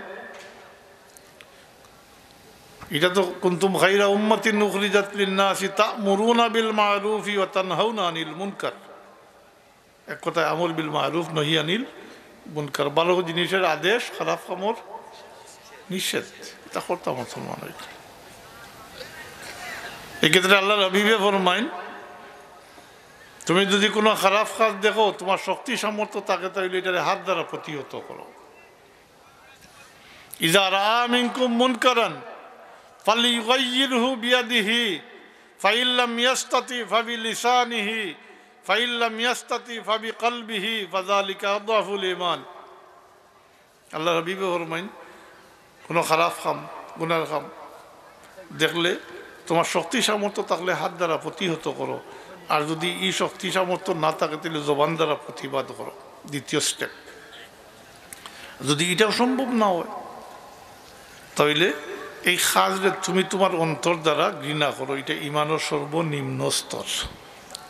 এটা তো কুনতুম খাইরা উম্মাতিন উখরিজাত লিন্নাসি তা'মুরুনা বিল মারুফি ওয়া তানহাউনা আনিল মুনকার। এক কথায়, আমর বিল মারুফ, নহি আনিল মুনকার, ভালো জিনিসের আদেশ, খারাপ কামর নিষেধ। এটা করতা মুসলমান অইলে। এই ক্ষেত্রে আল্লাহর হাবিবে ফরমাইন, তুমি যদি কোনো খারাপ কাজ দেখো, তোমার শক্তি সামর্থ্য থাকে, তাইলে এটারে হাত দ্বারা প্রতিহত করো। ইজা রাআ মিনকুম মুনকারান ফালইয়ুগাইয়িরহু বিয়াদিহি, ফাইন লাম ইয়াস্তাতি ফাবিলিসানিহি, ফাইন লাম ইয়াস্তাতি ফাবিকালবিহি, ফাযালিকা আযআফুল ঈমান। আল্লাহর হাবিবে ফরমাইন, কোনো খারাপ কাম, গুনার কাম দেখলে তোমার শক্তি সামর্থ্য থাকলে হাত দ্বারা প্রতিহত করো, আর যদি ই শক্তি সামর্থ্য না থাকে, তাহলে জবান দ্বারা প্রতিবাদ করো। দ্বিতীয় স্টেপ। যদি এটাও সম্ভব না হয়, তাইলে এই কাজরে তুমি তোমার অন্তর দ্বারা ঘৃণা করো। এটা ইমানর সর্বনিম্ন স্তর,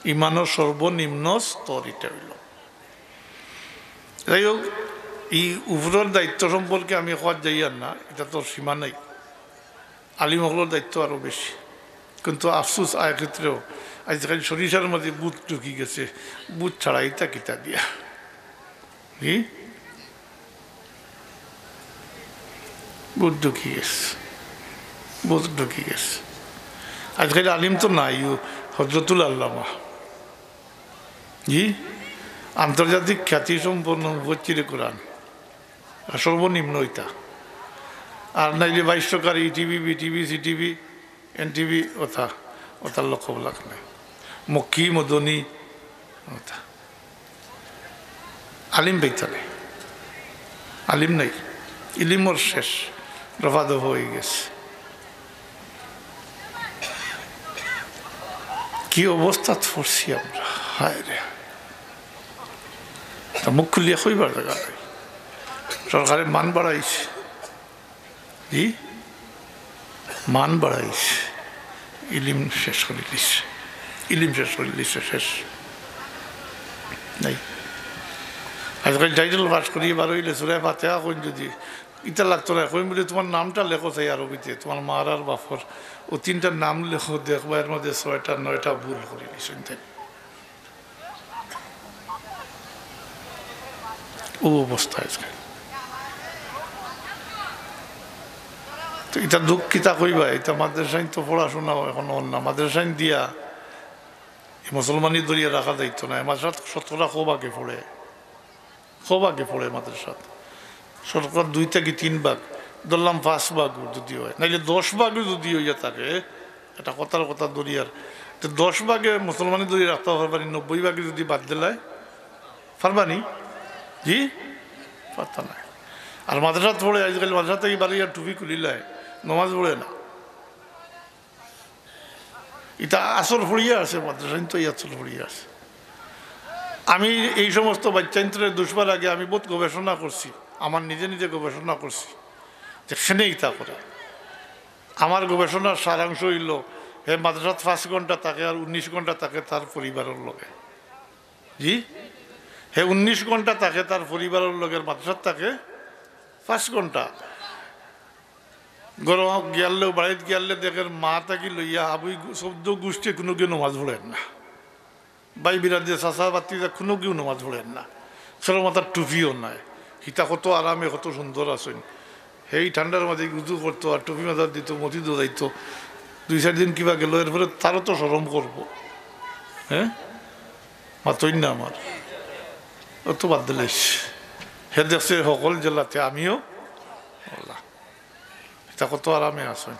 ইমানর সর্বনিম্ন স্তর এটা অইলো। যাই হোক, এই উপরর দায়িত্ব সম্পর্কে আমি কওয়াত যাইয়ার না, এটা তো সীমা নাই। আলিম অকলর দায়িত্ব আরো বেশি। কিন্তু আফসোস, আয় ক্ষেত্রেও আইজকাইল সরিষার মাঝে ভূত ঢুকি গেছে, ভূত ছাড়াইতা কিতা দিয়া? জি, ভূত ঢুকি গেছে, ভূত ঢুকি গেছে। আইজকাইল আলিম তো নাই, ও হজরতুল আল্লামা। জি, আন্তর্জাতিক খ্যাতিসম্পন্ন মুফাসসিরে কোরআন, আর সর্বনিম্ন ইটা। আর নাইলে ভাষ্যকার, ইটিভি, বিটিভি, সিটিভি, এনটিভি, ওটা, ওটার লক্ষ্য লাখ নাই। মক্কি, মদনী, ওটা। আলিম পাইতা নাই, আলিম নাই, ইলিমর শেষ, রফা দফা অই গেছে। কি অবস্থাত পড়ছি আমরা, হায় রে। তা মুখ খুলিয়া কইবার জাগা নাই। সরকারে মান বাড়াইছে, জি, মান বাড়াইছে, ইলিম শেষ করি দিছে, ইলিম শেষ করি দিছে, শেষ নাই। আইজকাইল টাইটেল পাস করি বার অইলে সুরায় ফাতিহা কইন যদি, ইটা লাগতো না, কইন বলে, "তোমার নামটা লেখো চাই আরবিতে, তোমার মার আর বাপর, ও তিনটা নাম লেখো, দেখবা এর মধ্যে ছয়টা নয়টা ভুল করি দিছে।" ও অবস্থা আজকে। তো ইটা দুঃখ কিতা কইবা, ইতা মাদ্রাসাইন তো পড়াশোনা এখন অর না, মাদ্রাসাইন দিয়া এই মুসলমানি ধরিয়া রাখা যাইতো না। এই মাদ্রাসাত শতকরা কয় ভাগে পড়ে, কয় ভাগে পড়ে মাদ্রাসাত? শতকরা দুই থাকি তিন ভাগ, ধরলাম পাঁচ ভাগ যদি হয়, নাইলে দশ ভাগও যদি হইয়া থাকে, এটা কথার কথা ধরিয়ার, তো দশ ভাগে মুসলমানি ধরিয়া রাখতা পারবানি, নব্বই ভাগে যদি বাদ দিলায় পারবানি? জি, পারতা নায়। আর মাদ্রাসাত পড়ে, আজকাল মাদ্রাসা থাকি বারইয়া টুপি খুলিলায়, নমাজ পড়ে না। ইটা আসর পড়িয়া আছে, মাদ্রাসাইন তো এই আসর পড়িয়া আছে। আমি এই সমস্ত বাচ্চাইন্তরে দুষবার আগে আমি বহুত গবেষণা করছি, আমার নিজে নিজে গবেষণা করছি যে কেনে ইতা করে। আমার গবেষণার সারাংশ অইলো, হে মাদ্রাসাত পাঁচ ঘন্টা থাকে আর উনিশ ঘন্টা থাকে তার পরিবারর লগে। জি, হে উনিশ ঘন্টা থাকে তার পরিবারর লগে, মাদ্রাসাত থাকে পাঁচ ঘন্টা। ঘরো গিয়ারলেও, বাড়িত গিয়ারলে দেখের মা থাকি লইয়া হাবি গু-, চৌদ্দ গুষ্টিয়ে কুনুগিয়ে নমাজ পড়ের না। ভাই বিরাদে, চাচা ভাতিজা কুনুগিয়েও নমাজ পড়ের না। কেউর মাথাত টুপিও নাই। হিতা কত আরামে, কত সুন্দর আছইন। হেই ঠান্ডার মাঝে উজু করতো আর টুপি মাথাত দিতো, মসজিদো যাইতো। দুই চাইর দিন কিবা গেলো, এরপরে তারও তো শরম করবো। হ্যাঁ, মাতইন না আমার। অত বাদ দিলাইস। হে দেখছে হকল জেলাতে, আমিও অলা। ইতা কত আরামে আছইন।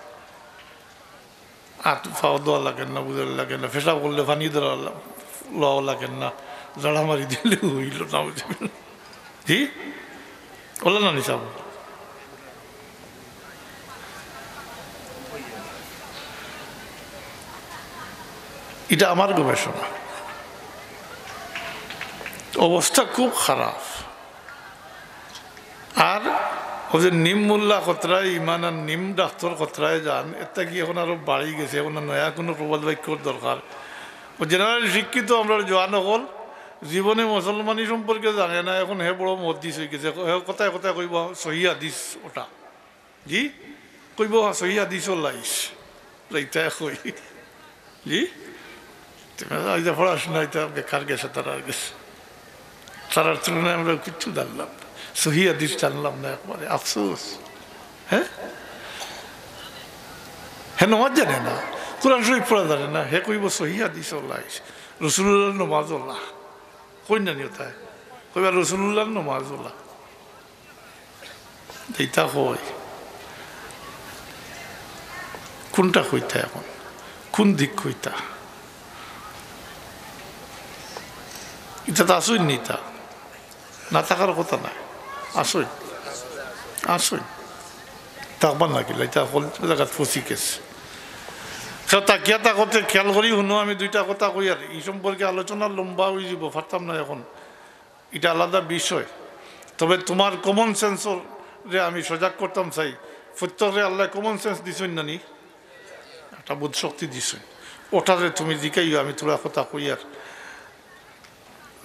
আত পাও ধোয়া লাগের না, বুঝার লাগের না, পেশাব করলে পানি ধরা লা-, লওয়া লাগের না, জাড়া মারি দিলে অইলো না, বুঝলেন? জি? অলা না নি সাব? ইটা আমার গবেষণা। অবস্থা খুব খারাপ। আর অউ যে নিম মোল্লা কতরায় ইমান আর নিম ডাক্তর কতরায় জান, এর থাকি এখন আরো বাড়ি গেছে, এখন নয়া কুনু প্রবাদ বাক্যর দরকার। অউ general শিক্ষিত আমরার জোয়ান অকল জীবনে মুসলমানি সম্পর্কে জানে না, এখন হে বড় মুহাদ্দিস অইগেছে, হে কথায় কথায় কইবো সহি হাদিস ওটা। জি, কইবো, "হ্যাঁ, সহি হাদিসও লাইস।" ইতা কই। জি? তুমি এই যে পড়াশোনা, ইতা বেকার গেছে, তারার গেছে। তারার তুলনায় আমরা কিচ্ছু জানলাম না। সহি হাদিস জানলাম না একবারে, আফসোস। হ্যাঁ? হে নমাজ জানে না, কোরআন শরীফ পড়া জানে না, হে কইবো, "সহি হাদিসও লাইস, রসুলুল্লাহর নমাজও লা।" কইন না নি ওটায়? কইবা, "রসুলুল্লাহর নমাজও লা।" ইতা কই? কোনটা কইতা এখন? কোন দিক কইতা? ইতা তো আছইন নি ইতা? না থাকার কথা নায়। আছইন। আছইন। থাকবা না কিলা? ইতা হকল জাগাত ফসি গেছে। তো তাকিয়া থাকতে খেয়াল করি হুনো, আমি দুইটা কথা কইয়ার, ই সম্পর্কে আলোচনা লম্বা অইযিবো, পারতাম না এখন। ইটা আলাদা বিষয়। তবে তুমার common sense-রে আমি সজাগ করতাম চাই। প্রত্যেকরে আল্লায় common sense দিছইন না নি? একটা বোধ শক্তি দিছইন। ওটারে তুমি জিকাইও, আমি থুড়া কথা কইয়ার।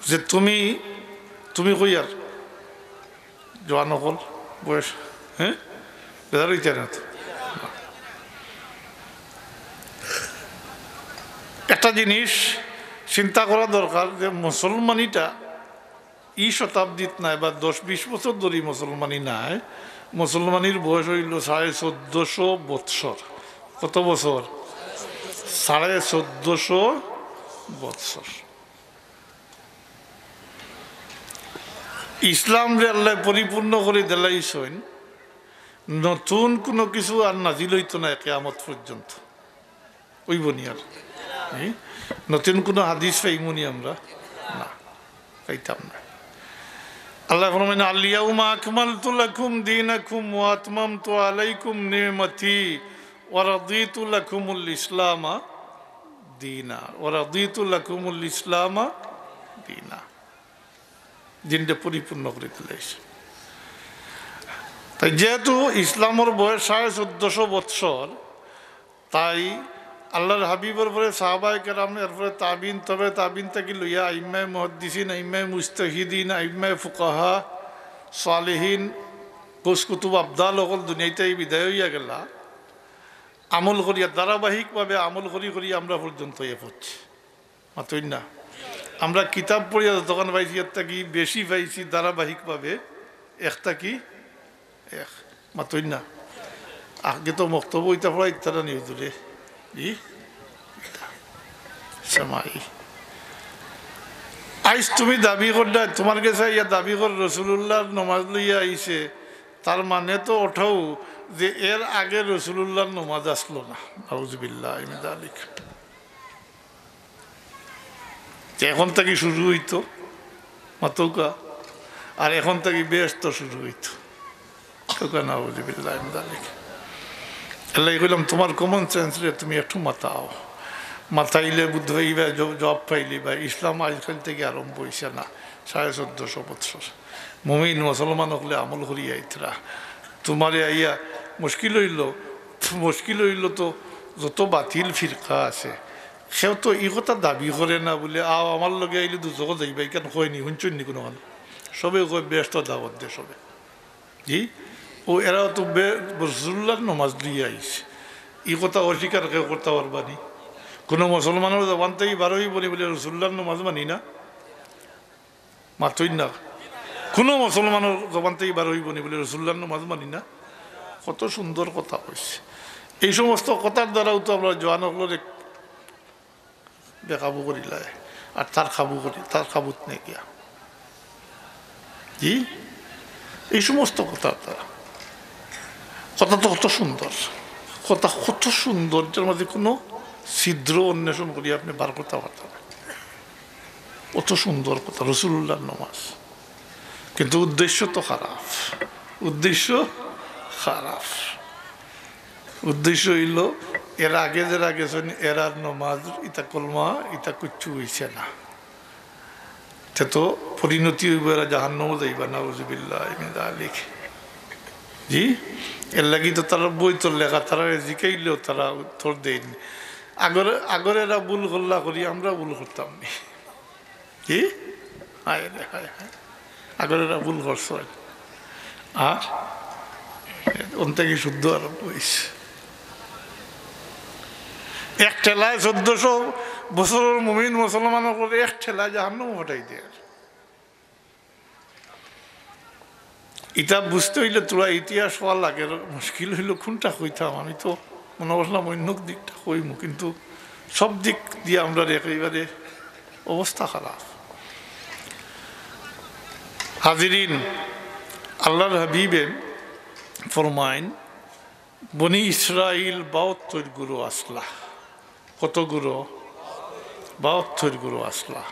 যে তুমি, তুমি কইয়ার, জোয়ান অকল, বয়স, হ্যাঁ? বেজার অইতে না তো? একটা জিনিস চিন্তা করা দরকার যে মুসলমানিটা ই শতাব্দীত নায় বা দশ বিশ বছর ধরি মুসলমানি নায়, মুসলমানির বয়স অইলো সাড়ে চোদ্দশো বৎসর। কত বছর? সাড়ে চোদ্দশো বৎসর। ইসলামরে আল্লায় পরিপূর্ণ করি দিলাইছইন, নতুন কুনু কিছু আর নাজিল অইতো নায় কিয়ামত পর্যন্ত। অইবো নি আর? হুম? নতুন কুনু হাদিস পাইমু নি আমরা? না, পাইতাম না। আল্লায় ফরমাইন, "আল ইয়াউমা আকমালতু লাকুম দীনাকুম ওয়া আতমামতু আলাইকুম নি'মাতি ওয়া রাদিতু লাকুমুল ইসলামা দীনা, ওয়া রাদিতু লাকুমুল ইসলামা দীনা।" দিনটা পরিপূর্ণ করি দিলাইছইন। তাই যেহেতু ইসলামর বয়স সাড়ে চোদ্দশো বৎসর, তাই আল্লাহর হাবিবর পরে সাহাবায়ে কেরাম, এরপরে তাবিন, তবে তাবিন থাকি লইয়া আইম্মায়ে মুহাদ্দিসিন, আইম্মায়ে মুজতাহিদিন, আইম্মায়ে ফুকাহা, সালেহিন, গৌস কুতুব আবদাল অকল দুনিয়াইতে বিদায় অইয়া গেলা। আমল করিয়া, ধারাবাহিকভাবে আমল করি করি আমরা পর্যন্ত এ পৌঁছছি। মাতইন না? আমরা কিতাব পড়িয়া যতখান পাইছি, এর থাকি বেশি পাইছি ধারাবাহিকভাবে এক থাকি এক। মাতইন না? আগে তো মক্তব ইতা পড়াইতা না নি হুজুরে? জি? সেমাই। আইজ তুমি দাবি করলা, তুমার গেছে আইয়া দাবি কর রসুলুল্লাহর নমাজ লইয়া আইছে, তার মানে তো ওটাও যে এর আগে রসুলুল্লাহর নমাজ আসলো না। নাউজুবিল্লাহ মিন যালিক। যে এখন থাকি শুরু অইতো, মাতউক্কা, আর এখন থাকি বেহেস্ত শুরু অইতো। মাতউক্কা, নাউজুবিল্লাহ মিন যালিক। এর লাগি কইলাম, তুমার common sense রে তুমি একটু মাতাও, মাতাইলে বুঝ পাইবা, জ-, জবাব পাইলিবা। ইসলাম আইজকাল থাকি আরম্ভ অইছে না, সাড়ে চৌদ্দশো বৎসর। মুমিন মুসলমান অকলে আমল করিয়া আইতরা। তুমারে আইয়া মুশকিল অইলো, মুশকিল অইলো তো যত বাতিল ফিরকা আছে, কেউ তো ই কথা দাবি করে না বুলে, "আও, আমার লগে আইলে দুজখো যাইবা", ইখান কয় নি, হুনছইন নি কুনুখান? সবে কয়, "বেহেস্ত দাওয়াত দে সবে।" জি? ও এরা তো বে-, রসুলুল্লাহর নমাজ লইয়া আইছে। ই কথা অস্বীকার কেউ করতা পারবা নি? কুনু মুসলমানর জবান থাকি বার অইবো নি বুলে রসুলুল্লাহর নমাজ মানি না? মাতইন না। কুনু মুসলমানর জবান থাকি বার অইবো নি বুলে রসুলুল্লাহর নমাজ মানি না? কত সুন্দর কথা কইছে। এই সমস্ত কথার দ্বারাও তো আমরা জোয়ান অকলরে বেকাবু করিলায়, আর তার কাবু করি, তার কাবুত নেই গিয়া। জি, এই সমস্ত কথা, কথা তো কত সুন্দর, কথা কত সুন্দর, যার মাঝে কোনো ছিদ্র অন্বেষণ করি আপনি বার করতে পারতেন না। কত সুন্দর কথা, রসুলুল্লাহর নমাজ, কিন্তু উদ্দেশ্য তো খারাপ, উদ্দেশ্য খারাপ। উদ্দেশ্য অইলো, এর আগে যারা গেছইন, এরার নমাজ, ইতা কলমা, ইতা কিচ্ছু অইছে না। তে তো পরিণতি অইবো, এরা জাহান্নামো যাইবা, নাউজুবিল্লাহ মিন যালিক। জি, এর লাগি তো তারা বই তো লেখা, তারারে জিকাইলেও তারা উত্তর দেইন। আগরে, আগরে এরা ভুল করলা করি, আমরা ভুল করতাম নি। কি? হায় রে, হায়, হায়। আগরে এরা ভুল করছইন। আর অন থাকি শুদ্ধ আরম্ভ অইছে। এক ঠেলায় চৌদ্দশো বছরর মুমিন মুসলমানর উপরে এক ঠেলায় জাহান্নামো ফাটাই দেয়। ইটা বুঝতে অইলে থুড়া ইতিহাস হওয়া লাগে। মুশকিল অইলো কুনটা কইতাম, আমি তো মনো করছিলাম অন্য দিকটা কইমু, কিন্তু সব দিক দিয়া আমরার একেবারে অবস্থা খারাপ। হাজিরিন, আল্লাহর হাবিবে ফরমাইন, বনি ইসরাইল বাহাত্তর গুরু আছলা। কত গুরু? বাহাত্তর গুরু আছলা।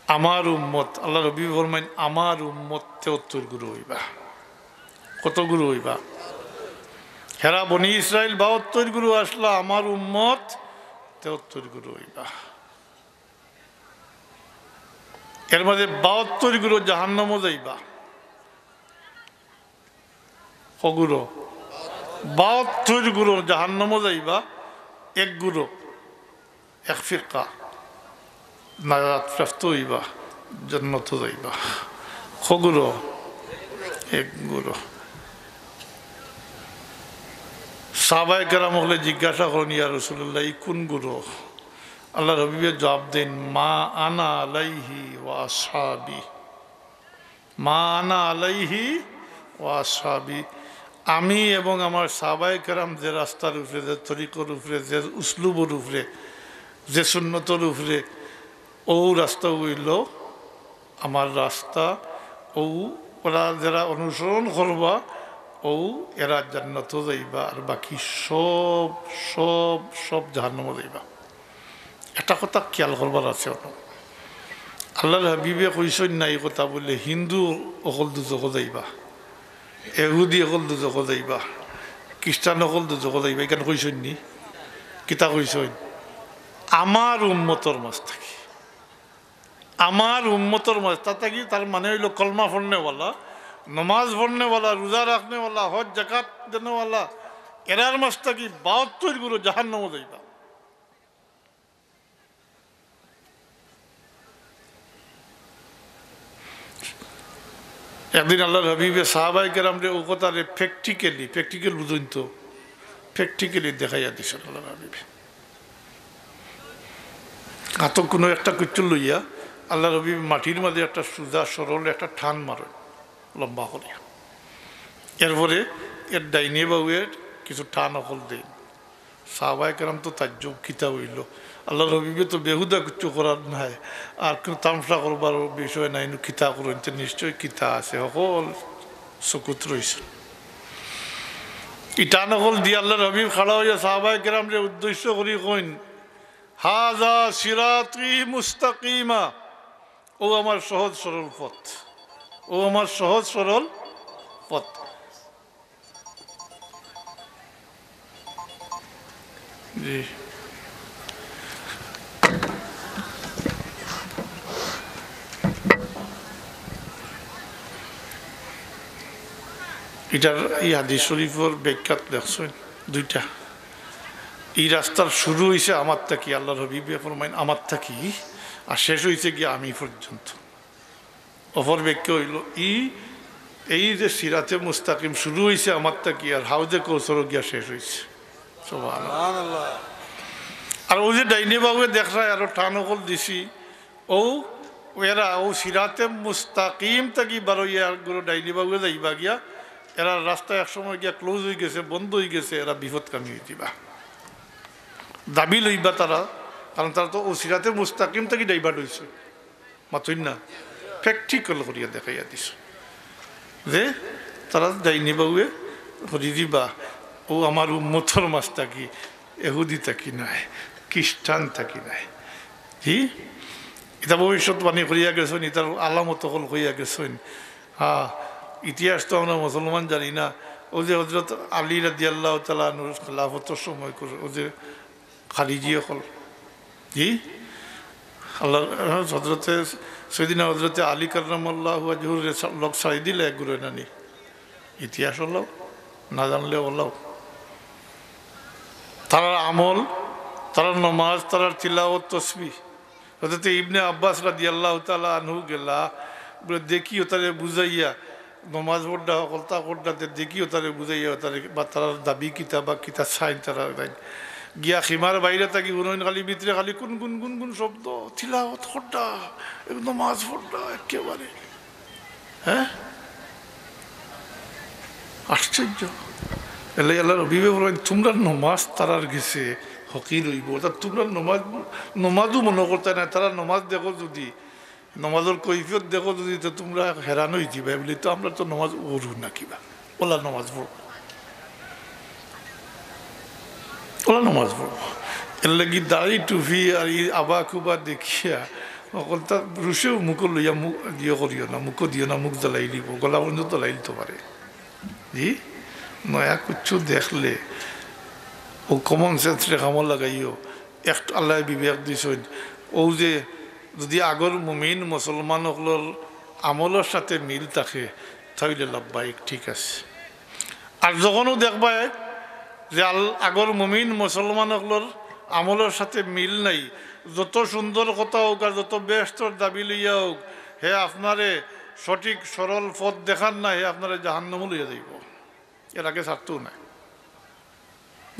আমার উম্মত, আল্লাহর হাবিবে ফরমাইন, আমার উম্মত তেহাত্তর গুরু অইবা। কত গুরু অইবা? হেরা বনি ইসরাইল বাহাত্তর গুরু আছলা, আমার উম্মত তেহাত্তর গুরু অইবা। এর মাঝে বাহাত্তর গুরু জাহান্নামো যাইবা। ক গুরু? বাহাত্তর গুরু জাহান্নামো যাইবা, এক গুরু, এক ফিরকা নাজাত প্রাপ্ত অইবা, জান্নাতো যাইবা। ক গুরু? এক গুরু। সাহাবায়ে কেরাম অকলে জিজ্ঞাসা করইন, "ইয়া রাসূলুল্লাহ, ই কুন গুরু?" আল্লাহর হাবিবে জবাব দেইন, "মা আনা আলাইহি ওয়া আসহাবি।" মা আনা আলাইহি ওয়া আসহাবি, আমি এবং আমার সাহাবায়ে কেরাম যে রাস্তার উপরে, যে তরিকর উপরে, যে উসলুবর উপরে, যে সুন্নতর উপরে, অউ রাস্তা অইলো আমার রাস্তা। অউ ওরা যেরা অনুসরণ করবা, অউ এরা জান্নাতো যাইবা, আর বাকি সব, সব, সব জাহান্নামো যাইবা। একটা কথা খেয়াল করবার আছে অনো। আল্লাহর হাবিবে কইছইন না ই কথা বুলে হিন্দু অকল দুজখো যাইবা, এহুদি অকল দুজখো যাইবা, খ্রিস্টান অকল দুজখো যাইবা, ইখান কইছইন নি? কিতা কইছইন? আমার উম্মতর মাঝ থাকি, আমার উম্মতর মাঝ, তার থাকি, তার মানে অইলো কলমা পড়নেওয়ালা, নমাজ পড়নেওয়ালা, রোজা রাখনেওয়ালা, হজ জাকাত দেনেওয়ালা, এরার মাঝ থাকি বাহাত্তর গুরু জাহান্নামো যাইবা। একদিন আল্লাহর হাবিবে সাহাবায়ে কেরামরে অউ কথারে practically, practical বুঝইন তো, practically দেখাইয়া দিছইন আল্লাহর হাবিবে। হাতো কুনু একটা কিচ্ছু লইয়া আল্লাহর হাবিব মাটির মাঝে একটা সুজা সরল একটা টান মারেন, লম্বা করে। এরপরে এর ডাইনে বাউয়ে কিছু টান অকল দেন। সাহাবায়ে কেরাম তো তাজ্জুব, কিতা অইল? আল্লাহর হাবিবে তো বেহুদা কিচ্ছু করার নাই, আর কোনো তামশা করবার বিষয় নাই, নু কিতা করইন, তে নিশ্চয় কিতা আছে, অকল সুকুত রইছে। ই টান অকল দিয়া আল্লাহর হাবিব খাড়া অইয়া সাহাবায়ে কেরামরে উদ্দেশ্য করি কইন, "হাযা সিরাতী মুস্তাকিমা।" ও আমার সহজ সরল পথ, ও আমার সহজ সরল পথ। জি। ইটার, ই হাদিস শরীফর ব্যাখ্যাত দেখছইন দুইটা। ই রাস্তার শুরু অইছে আমার থাকি, আল্লাহর হাবিবে ফরমাইন, "আমার থাকি", আর শেষ অইছে গিয়া আমি পর্যন্ত। অপর ব্যাখ্যা অইল, ই, এই যে সিরাতে মুস্তাকিম শুরু অইছে আমার থাকি, আর হাউজে কৌসরও গিয়া শেষ অইছে। সুবহানাল্লাহ। আর অউ যে ডাইনে বাউয়ে দেখরায় আরো টান অকল দিছি, অউ এরা অউ সিরাতে মুস্তাকিম থাকি বারইয়া গুরু ডাইনে বাউয়ে যাইবা গিয়া, এরা রাস্তা এক সময় গিয়া close অইগেছে, বন্ধ অইগেছে, এরা বিপদগামী অইযিবা, দাবি লইবা তারা, কারণ তারা তো অউ সিরাতে মুস্তাকিম থাকি divert অইছে। মাতইন না, practical করিয়া দেখাইয়া দিছে যে তারা ডাইনে বাউয়ে করি দিবা, অউ আমার উম্মতর মাঝ থাকি, এহুদি থাকি নায়, খ্রিস্টান থাকি নায়। জি, ইতা ভবিষ্যৎবাণী করিয়া গেছইন, ইতার আলামত অকল কইয়া গেছইন। হ্যাঁ, ইতিহাস তো আমরা মুসলমান জানি না। অউ যে হযরত আলী রাদিয়াল্লাহু তাআলা আনহুর খেলাফতর সময় করে, অউ যে খারিজি অকল, জি, আল্লাহ, হযরতে সৈয়দিনা হযরতে আলী কাররামাল্লাহু ওয়াজহুর রে সা-, লগ ছাড়ি দিলা এক গুরু নানি। ইতিহাস অলাও, না জানলে অলাও। তারার আমল, তারার নমাজ, তারার তিলাওয়াত, তসবিহ। হযরতে ইবনে আব্বাস রাদিয়াল্লাহু তাআলা আনহু গেলা, বলে, "দেখি অতারে বুঝাইয়া, নমাজ পড়ডা, হকলতা করডা, তে দেখি অতারে বুঝাইয়া, অতারে, বা তারার দাবি কিতা, বা কিতা চাইন তারা নাইন।" গিয়া খিমার বাইরে থাকি হুনইন খালি ভিতরে খালি কুন কুন কুন কুন শব্দ, তিলাওয়াত করডা, এক নমাজ পড়ডা একেবারে। হ্যাঁ? আশ্চর্য। এলে আল্লাহর হাবিবে বলেন, "তুমরার নমাজ তারার গেছে হকির অইবো।" অর্থাৎ তুমরার নমাজ, নমাজও মনো করতায় নায়, তারার নমাজ দেখো যদি, নমাজর কৈফিয়ত দেখো যদি, তো তুমরা হেরান অইযিবায়, বলে, "তো আমরা তো নমাজ পড়ু না কিবা, অলা নমাজ পড়বো, অলা নমাজ পড়বো।" এরলাগি দাড়ি টুপি আর ই আবা কুবা দেখিয়া অকলতা রুশেও মুখো লইয়া মুখ ইয়ে করিও না, মুখো দিও না, মুখ জ্বালাইলিবো, গলা পর্যন্ত জ্বালাইলিতো পারে। জি, নয়া কিচ্ছু দেখলে অউ common sense রে কামো লাগাইও। একটু আল্লায় বিবেক দিছইন, অউ যে যদি আগর মুমিন মুসলমান অকলর আমলর সাথে মিল থাকে, তাইলে লাভবাহিক, ঠিক আছে। আর যখনও দেখবায় যে আল-, আগর মুমিন মুসলমান অকলর আমলর সাথে মিল নাই, যত সুন্দর কথা অউক আর যত বেহেস্তর দাবি লইয়া অউক, হে আপনারে সঠিক সরল পথ দেখার না, হে আপনারে জাহান্নামো লইয়া যাইবো। এর আগে ছাড়তোউ নায়,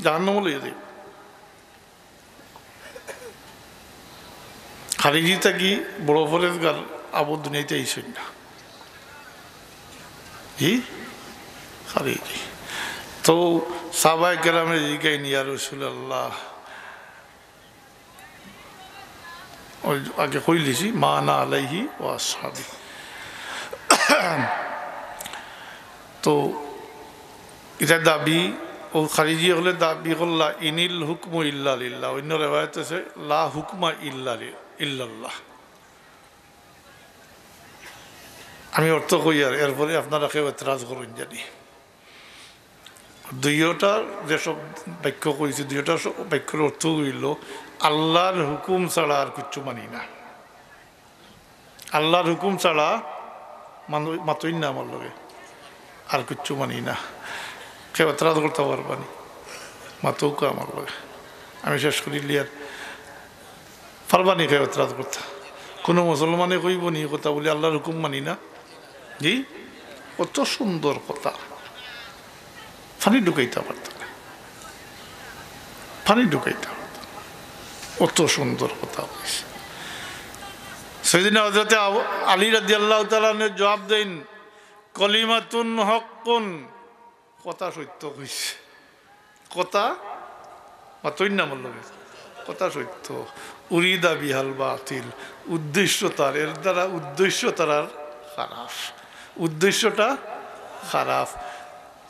জাহান্নামো লইয়া যাইবো। খারিজি থাকি বড় পরেজগার আবু দুনিয়াইতে আইছইন না। জি? খারিজি। তো সাহাবায়ে কেরামে জিগাইন, "ইয়া রাসূলুল্লাহ," ওই আগে কইলিছি, "মা আনা আলাইহি ওয়া আসহাবি।" তো ইটা দাবি, অউ খারিজি অকলে দাবি করলা, "ইনিল হুকমু ইল্লা লিল্লাহ।" অইন্য রেওয়ায়েত আছে, "লা হুকমা ইল্লা লি-, ইল্লাল্লাহ।" আমি অর্থ কইয়ার, এরপরে আপনারা কেউ এতরাজ করইন জানি। দুইওটার যেসব বাক্য কইছি, দুইওটার সব বাক্যর অর্থ অইলো, আল্লাহর হুকুম ছাড়া আর কিচ্ছু মানি না। আল্লাহর হুকুম ছাড়া মানু-, মাতইন না আমার লগে, আর কিচ্ছু মানি না। কেউ এতরাজ করতা পারবা নি? মাতউক্কা আমার লগে, আমি শেষ করিলিয়ার। পারবা নি কেউ এতরাজ করতা? কুনু মুসলমানে কইবো নি কথা বলি আল্লাহর হুকুম মানি না? জি, কত সুন্দর কথা। পানি ঢুকাইতা পারতা না, পানি ঢুকাইতা পারতা না। অত সুন্দর কথা কইছে। সৈয়দিনা হযরতে আবু-, আলী রাদিয়াল্লাহু তাআলা আনহু জবাব দেইন, "কলিমাতুন হক্কুন।" কথা সত্য কইছে। কথা মাতইন না আমার লগে। কথা সত্য। উরিদা বিহাল বাতিল। উদ্দেশ্য তার, এর দ্বারা উদ্দেশ্য তার আর খারাপ। উদ্দেশ্যটা খারাপ।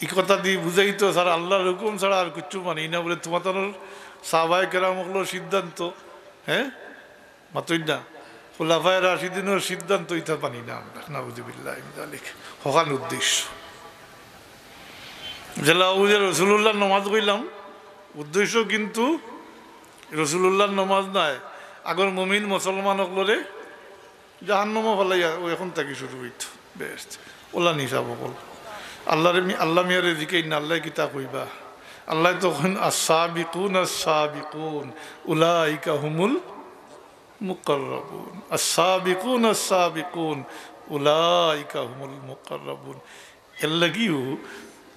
ই কথা দি বুঝাইতো, "স্যার, আল্লাহর হুকুম ছাড়া আর কিচ্ছু মানি না।" বলে, "তোমার তো সাহাবায়ে কেরাম অকলর সিদ্ধান্ত, হ্যাঁ?" মাতইন না। খুলাফায়ে রাশিদিনর সিদ্ধান্ত ইতা মানি না আমরা। নাউজুবিল্লাহি মিন যালিক। হকান উদ্দেশ্য। যেলা অউ যে রসুলুল্লাহর নমাজ কইলাম, উদ্দেশ্য কিন্তু রসুলুল্লাহর নমাজ নায়। আগর মুমিন মুসলমান অকলরে জাহান্নামো ফালাইয়া অউ এখন থাকি শুরু অইতো। বেহেশত। অউলা হিসাব অকল। আল্লাহরে মি-, আল্লাহ মিয়ারে জিকাইন না, আল্লায় কিতা কইবা? আল্লায় তো কইন, "আস-সাবিকুন আস-সাবিকুন, উলাইকা হুমুল মুকাররাবুন। আস-সাবিকুন আস-সাবিকুন, উলাইকা হুমুল মুকাররাবুন।" এর লাগিও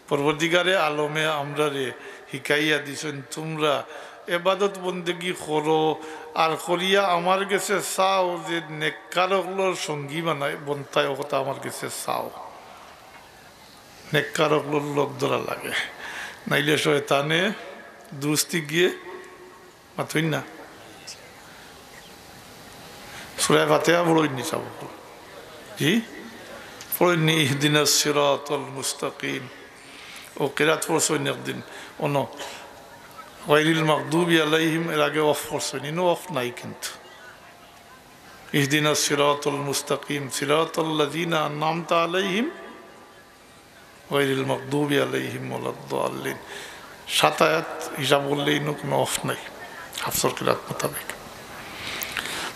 পরবর্তীকালে আলমে আমরারে হিকাইয়া দিছইন, "তুমরা এবাদত বন্দেগি করো, আর করিয়া আমার গেছে চাও যে নেককার অকলর সঙ্গী বানাই, বনতায়, অউ কথা আমার গেছে চাও।" নেককার অকলর লগ ধরা লাগে, নাইলে শয়তানে দুস্তি গিয়ে মাতইন না। সূরা ফাতিহা পড়ইন নি সব? জি? পড়ইন নি, "ইহদিনাস সিরাতাল মুস্তাকিম।" অউ কিরাত পড়ছইন একদিন, অনো, "গায়রিল মাগদুবি আলাইহিম", এর আগে অফ পড়ছইন, ইনো অফ নাই কিন্তু। "ইহদিনাস সিরাতাল মুস্তাকিম, সিরাতাল্লাযিনা আনআমতা আলাইহিম।" গায়রিল মাগদুবি আলাইহিম ওয়ালাদ্দাল্লিন। সাত আয়াত হিসাব করলে ইনো কুনু অফ নাই, হাফসর কিরাত মোতাবেক।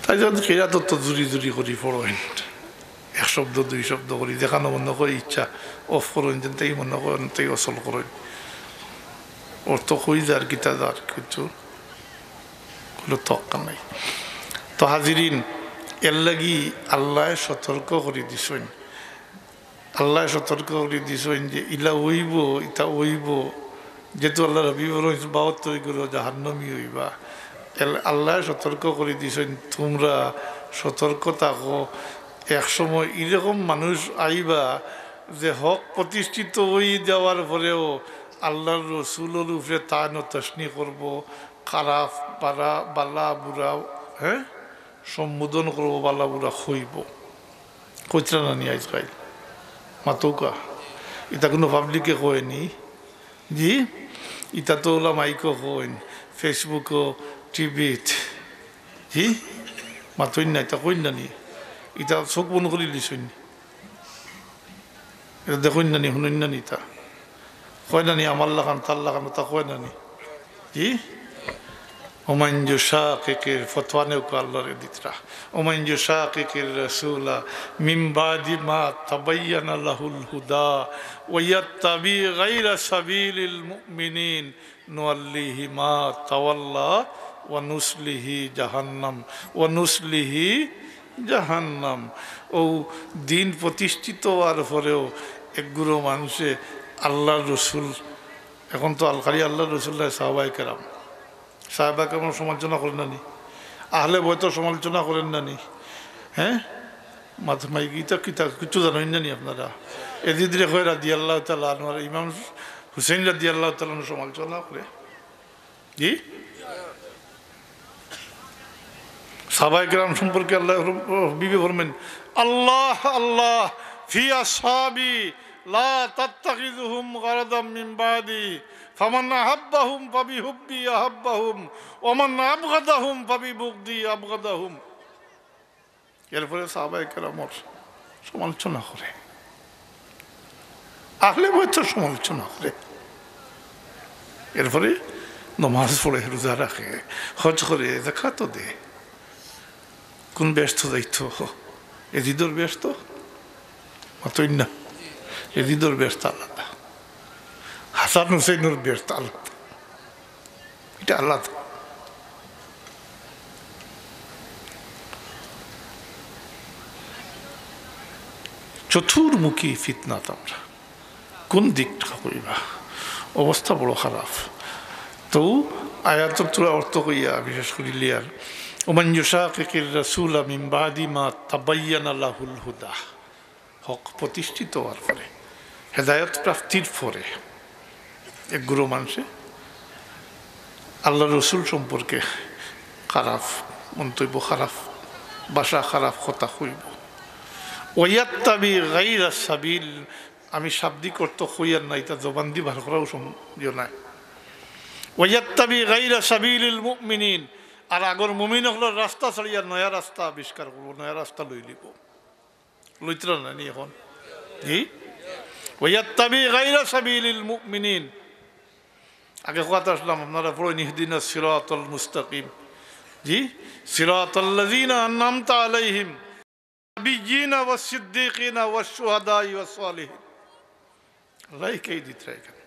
তাই যখন কিরাত তো জুরি জুরি করি পড়ইন, এক শব্দ দুই শব্দ করি, যেখানো মনো কয় ইচ্ছা অফ করইন, যেনতেই মনো কয় অনতেই অসল করইন। অর্থ কই যার, কিতা যার, কিচ্ছু কুনু তক্কা নাই। তো হাজিরিন, এর লাগি আল্লায় সতর্ক করি দিছইন। আল্লায় সতর্ক করি দিছইন যে ইলা অইবো, ইতা অইবো। যেহেতু আল্লাহর হাবিব ফরমাইছইন, "বাহাত্তর ঘরো জাহান্নামী অইবা।" এল-, আল্লায় সতর্ক করি দিছইন, "তুমরা সতর্ক থাকো, এক সময় ইরকম মানুষ আইবা যে হক প্রতিষ্ঠিত অই যাওয়ার পরেও আল্লাহর রসুলর উপরে তান ও তশনি করবো, খারাপ, বালা, বালা, বুরা, হ্যাঁ, সম্বোধন করবো, বালা, বুরা কইবো।" কইতরা না নি আইজকাইল? মাতউক্কা। ইতা কুনু পাবলিকে কয় নি? জি? ইতা তো অউলা মাইকো কইন, Facebook-ও, টিভিত। জি? মাতইন না, ইতা কইন না নি? ইতা চউখ বন্ধ করি দিছইন নি? ইতা দেখইন না নি, হুনইন না নি ইতা? কয় না নি, আমার লাখান, তার লাখান, অতা কয় না নি? জি? ওমান ইউশাকিকির, ফতোয়া নেউক্কা আল্লাহরে দিতরা। ওমান ইউশাকিকির রাসূলা মিন বাদি মা তাবায়্যানা লাহুল হুদা ওয়া ইয়াত্তাবি গায়রা সাবিলিল মুমিনিন নুওয়াল্লিহি মা তাওয়াল্লা ওয়া নুসলিহি জাহান্নাম, ওয়া নুসলিহি জাহান্নাম। অউ দিন প্রতিষ্ঠিত অওয়ার পরেও একগুলো মানুষে আল্লাহর রসুল, এখন তো আল-, খালি আল্লাহর রসুল নায়, সাহাবায়ে কেরাম, সাহাবায়ে কেরামর সমালোচনা করইন না নি? আহলে বয়তর সমালোচনা করইন না নি? হ্যাঁ? মাত-, মাই-, ইতা কিতা কিচ্ছু জানইন না নি আপনারা? এজিদরে কয় রাদিয়াল্লাহু তাআলা আনহু, আর ইমাম হুসেন রাদিয়াল্লাহু তাআলা আনহুর সমালোচনা করে। জি? সাহাবায়ে কেরাম সম্পর্কে আল্লাহ, হাবিবে ফরমাইন, "আল্লাহ, আল্লাহ, ফি আসহাবি লা তাত্তাখিযুহুম গারাদাম মিন বাদি, ফামান আহাব্বাহুম ফাবিহুব্বি আহাব্বাহুম, ওয়া মান আবগাদাহুম ফাবিবুগদি আবগাদাহুম।" এরপরে সাহাবায়ে কেরামর সমালোচনা করে, আহলে বয়তর সমালোচনা করে। এরপরে নমাজ পড়ে, রোজা রাখে, হজ করে, যাকাতও দেয়। কোন বেহেস্তো যাইতো? এজিদর বেহেস্তো? মাতইন না। এজিদর বেহেস্ত আলাদা, হাসান হুসেনর বেহেস্ত আলাদা। ইটা আলাদা। চতুর্মুখী ফিতনাত আমরা কোন দিকটা কইবা? অবস্থা বড় খারাপ। তো আয়াতর থুড়া অর্থ কইয়া বিশেষ করি লিয়ার, ومن يشاقق الرسول من بعد ما تبين له الهدى। হক প্রতিষ্ঠিত হওয়ার পরে, হেদায়েত প্রাপ্তির পরে এক গুরু মানুষে আল্লাহর রসুল সম্পর্কে খারাপ মন্তব্য, খারাপ ভাষা, খারাপ কথা কইব। ويتبع غير سبيل, আমি শাব্দিক অর্থ কইয়ার না, ইটা জবান দি বার করাও সম্ভব নায়। ويتبع غير سبيل المؤمنين, আর আগর মুমিন অকলর রাস্তা ছাড়িয়া নয়া রাস্তা আবিষ্কার করব, নয়া রাস্তা লই লিব। লইতরা না নি এখন? জি? ويتبع غير سبيل المؤمنين। আগে কথা আসলাম, আপনারা পড়েন, اهدنا الصراط المستقيم। জি? صراط الذين أنعمت عليهم النبيين والصديقين والشهداء والصالحين। আল্লাহ এই দিতরা এখানে।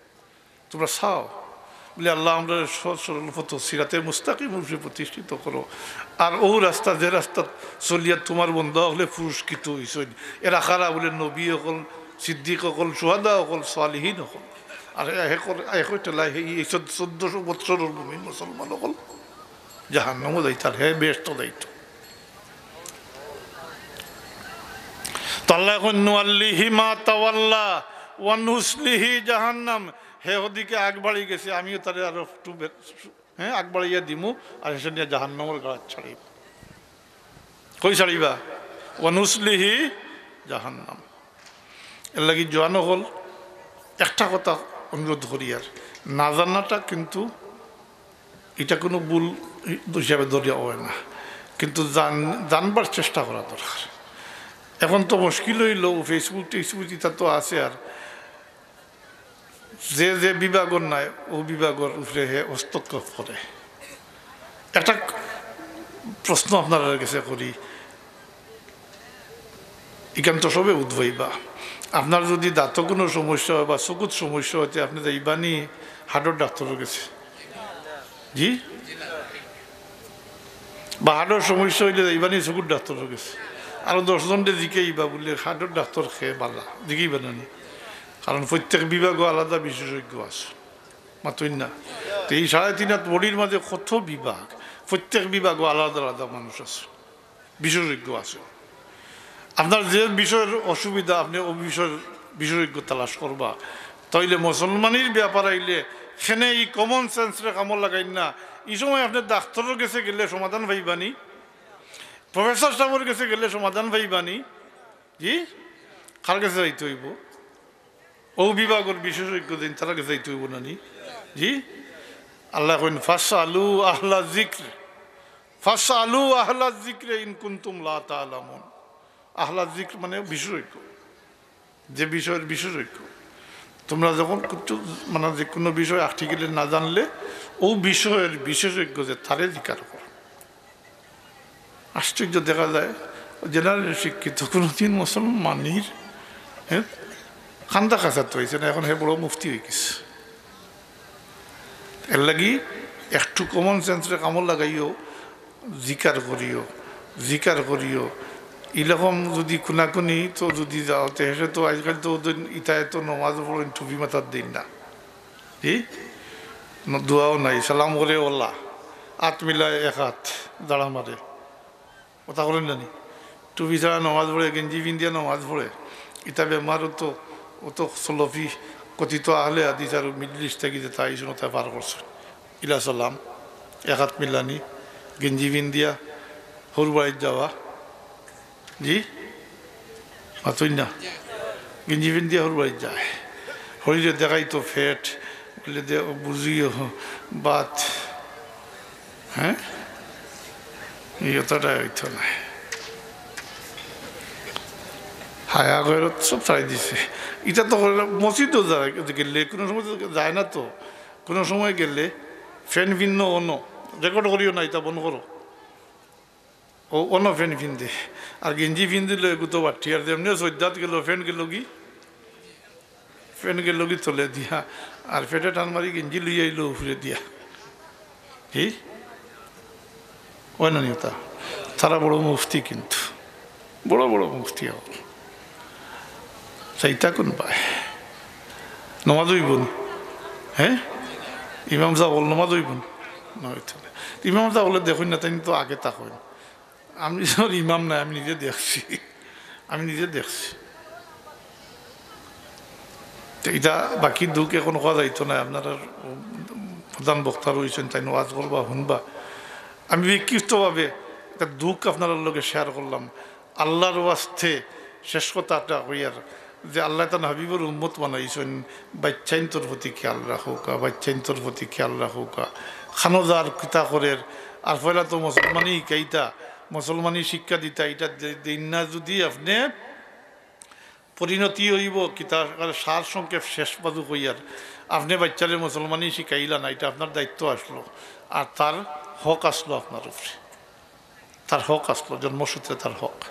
তোমরা চাও, বলে, "আল্লাহ, আমরা সহজ সরল পথ, সিরাতে মুস্তাকিম উপরে প্রতিষ্ঠিত করো।" আর ও রাস্তা, যে রাস্তা চলিয়া তোমার বন্দা অকলে পুরস্কৃত হইছইন, এরা কারা? বলে, নবী অকল, সিদ্দিক অকল, শুহাদা অকল, সালিহিন অকল। আর একই ঠেলায় এই চোদ্দশো বৎসরর মুমিন মুসলমান অকল জাহান্নামও যাইতার, হে বেহেস্ত যাইত। তো আল্লাহ কইন, "নুওয়াল্লিহি মা তাওয়াল্লা ওয়া নুসলিহি জাহান্নাম।" হে ওদিকে আগ বাড়ি গেছে, আমিও তারে আরো একটু বে-, হ্যাঁ, আগ বাড়াইয়া দিমু, আর হেষে নিয়া জাহান্নামর গাড়াত ছাড়িব। কই ছাড়িবা? "ওয়া নুসলিহি জাহান্নাম।" এর লাগি জোয়ান অকল একটা কথা অনুরোধ করিয়ার, না জানাটা কিন্তু ইটা কোনো ভুল হিসাবে ধরিয়া অয় না, কিন্তু জান-, জানবার চেষ্টা করা দরকার। এখন তো মুশকিল অইলো, Facebook টেসবুক ইতা তো আছে, আর যে যে বিভাগর নায়, ও বিভাগর উপরে হে হস্তক্ষেপ করে। একটা প্রশ্ন আপনারার গেছে করি, ইখান তো সবে উদ্ভবই বা। আপনার যদি দাঁতো কোনো সমস্যা হয় বা চকুত সমস্যা হয়, তে আপনে যাইবা নি হার্টর ডাক্তারর গেছে? জি? বা হার্টর সমস্যা অইলে যাইবা নি চকুর ডাক্তারর গেছে? আরো দশ জনরে জিকাইবা বুলে, "হার্টর ডাক্তার কে বালা?" জিকাইবা না নি? কারণ প্রত্যেক বিভাগও আলাদা বিশেষজ্ঞ আছে। মাতইন না? তো এই সাড়ে তিন হাত বডির মাঝে কত বিভাগ, প্রত্যেক বিভাগও আলাদা আলাদা মানুষ আছে। বিশেষজ্ঞ আছে। আপনার যে বিষয়ের অসুবিধা, আপনে ও বিষয়ের বিশেষজ্ঞ তালাশ করবা। তাইলে মুসলমানির ব্যাপার আইলে কেনে ই common sense রে কামো লাগাইন না। ই সময় আপনে ডাক্তারর গেছে গেলে সমাধান পাইবা নি, professor সাবর গেছে গেলে সমাধান পাইবা নি। জি? কার গেছে যাইতে অইবো? ও বিভাগর বিশেষজ্ঞ যেইন, তারার গেছে যাইতে অইবো না নি? জি? আল্লায় কইন, "ফাসআলু আহলা যিকর, ফাসআলু আহলা যিকর ইন কুনতুম লা তা'লামুন।" আহলা যিকর মানে বিশেষজ্ঞ, যে বিষয়ের বিশেষজ্ঞ। তোমরা যখন কিছু, মানে, যে কোনো বিষয় আর্টিকেলে না জানলে, ও বিষয়ের বিশেষজ্ঞ যে, তারে জিকার করো। আশ্চর্য দেখা যায়, general শিক্ষিত, কোনোদিন মুসলমানির, হ্যাঁ, কান্দা কাছাত অইছে না, এখন হে বড় মুফতি অই গেছে। এর লাগি একটু common sense রে কামো লাগাইও, জিকার করিও, জিকার করিও। ইরকম যদি কুনাকুনি তো যদি যাও, তে হেষে তো আজকাল তো ওদের ইতায় তো নমাজ পড়ইন, টুপি মাথাত দেইন না। জি? ন-, দোয়াও নাই, সালাম করে ওলা, আত মিলায় এক আত, দাড়া মারে। কথা কইন না নি? টুপি ছাড়া নমাজ পড়ে, গেঞ্জি পিন্দিয়া নমাজ পড়ে। ইতা বেমার অত, অত সলফি, কথিত আহলে হাদিস আর Middle East থাকি যেতা আইছইন, অতা পার করছইন। ইলা সালাম, এক আত মিলানি, গেঞ্জি পিন্দিয়া হউর বাড়িত যাওয়া। জি? মাতইন না? গেঞ্জি পিন্দিয়া হউর বাড়িত যায়। হরিরে দেখাইতো পেট, বলে দে, বুঝিও, বাত। হ্যাঁ? ই কথাটা অইতো নায়। হায়া গয়রত সব ছাড়ি দিছে। ইতা তো করে না, মসজিদও যায়, গেলে কোনো সময় তো যায় না তো। কোনো সময় গেলে fan পিন্দো অনো, record করিও না, ইতা বন্ধ করো। ও অনো fan পিন্দে। আর গেঞ্জি পিন্দিলে এগু তো বাট্টি, আর যেমনে সইজ্জাত গেল, fan গেল কি? Fan গেল কি তলে দিয়া, আর পেটে টান মারি গেঞ্জি লইয়া আইলো উপরে দিয়া। কি? অয় না নি ওতা? তারা বড় মুফতি কিন্তু। বড় বড় মুফতি অকল। চাইতা কোন পায়? নমাজ অইবো নি? হ্যাঁ? ইমাম সাব অকল নমাজ অইবো নি? না অইতো না। ইমাম সাব বলে, "দেখইন না, তাইন তো আগে থাকইন।" আমি তো ইমাম নায়, আমি নিজে দেখছি, আমি নিজে দেখছি। তো ইটা বাকি দুখ এখন কওয়া যাইতো না। আপনারার প্রধান বক্তা রইছইন, তাইন ওয়াজ করবা, হুনবা। আমি ব্যক্তিগতভাবে একটা দুখ আপনারার লগে শেয়ার করলাম। আল্লাহর ওয়াস্তে শেষ কথা একটা কইয়ার যে আল্লায় তান হাবিবর উম্মত বানাইছইন, বাইচ্চাইন্তর প্রতি খেয়াল রাখউক্কা, বাইচ্চাইন্তর প্রতি খেয়াল রাখউক্কা। খানো যার কিতা করের, আর পয়লা তো মুসলমানি হিকাইতা, মুসলমানি শিক্ষা দিতা, ইটা দে-, দেইন না যুদি আপনে পরিণতি অইবো কিতা, সার সংক্ষেপ শেষ বাজু কইয়ার, আপনে বাইচ্চারে মুসলমানি শিখাইলা না, ইটা আপনার দায়িত্ব আছলো, আর তার হক আছলো আপনার উপরে। তার হক আছলো, জন্মসূত্রে তার হক।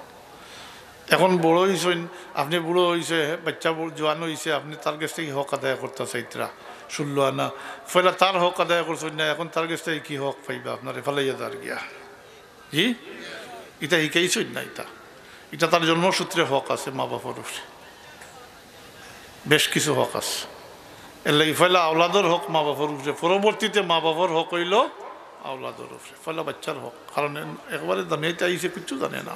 এখন বড় অইছইন, আপনে বুড়া অইছে, বাইচ্চা বড়, জোয়ান অইছে, আপনে তার গেছ থাকি হক আদায় করতা চাইতরা, ষোলো আনা। পয়লা তার হক আদায় করছইন না, এখন তার গেছ থাকি কি হক পাইবা? আপনারে ফালাইয়া যার গিয়া। জি? ইটা হিকাইছইন না, ইটা, ইটা তার জন্মসূত্রে হক আছে মা বাপর উপরে। বেশ কিছু হক আছে। এরলাগি পয়লা আওলাদর হক মা বাপর উপরে, পরবর্তীতে মা বাপর হক অইলো আওলাদর উপরে, পয়লা বাইচ্চার হক। কারণ এন-, একবারে দুনিয়াত আইছে, কিচ্ছু জানে না,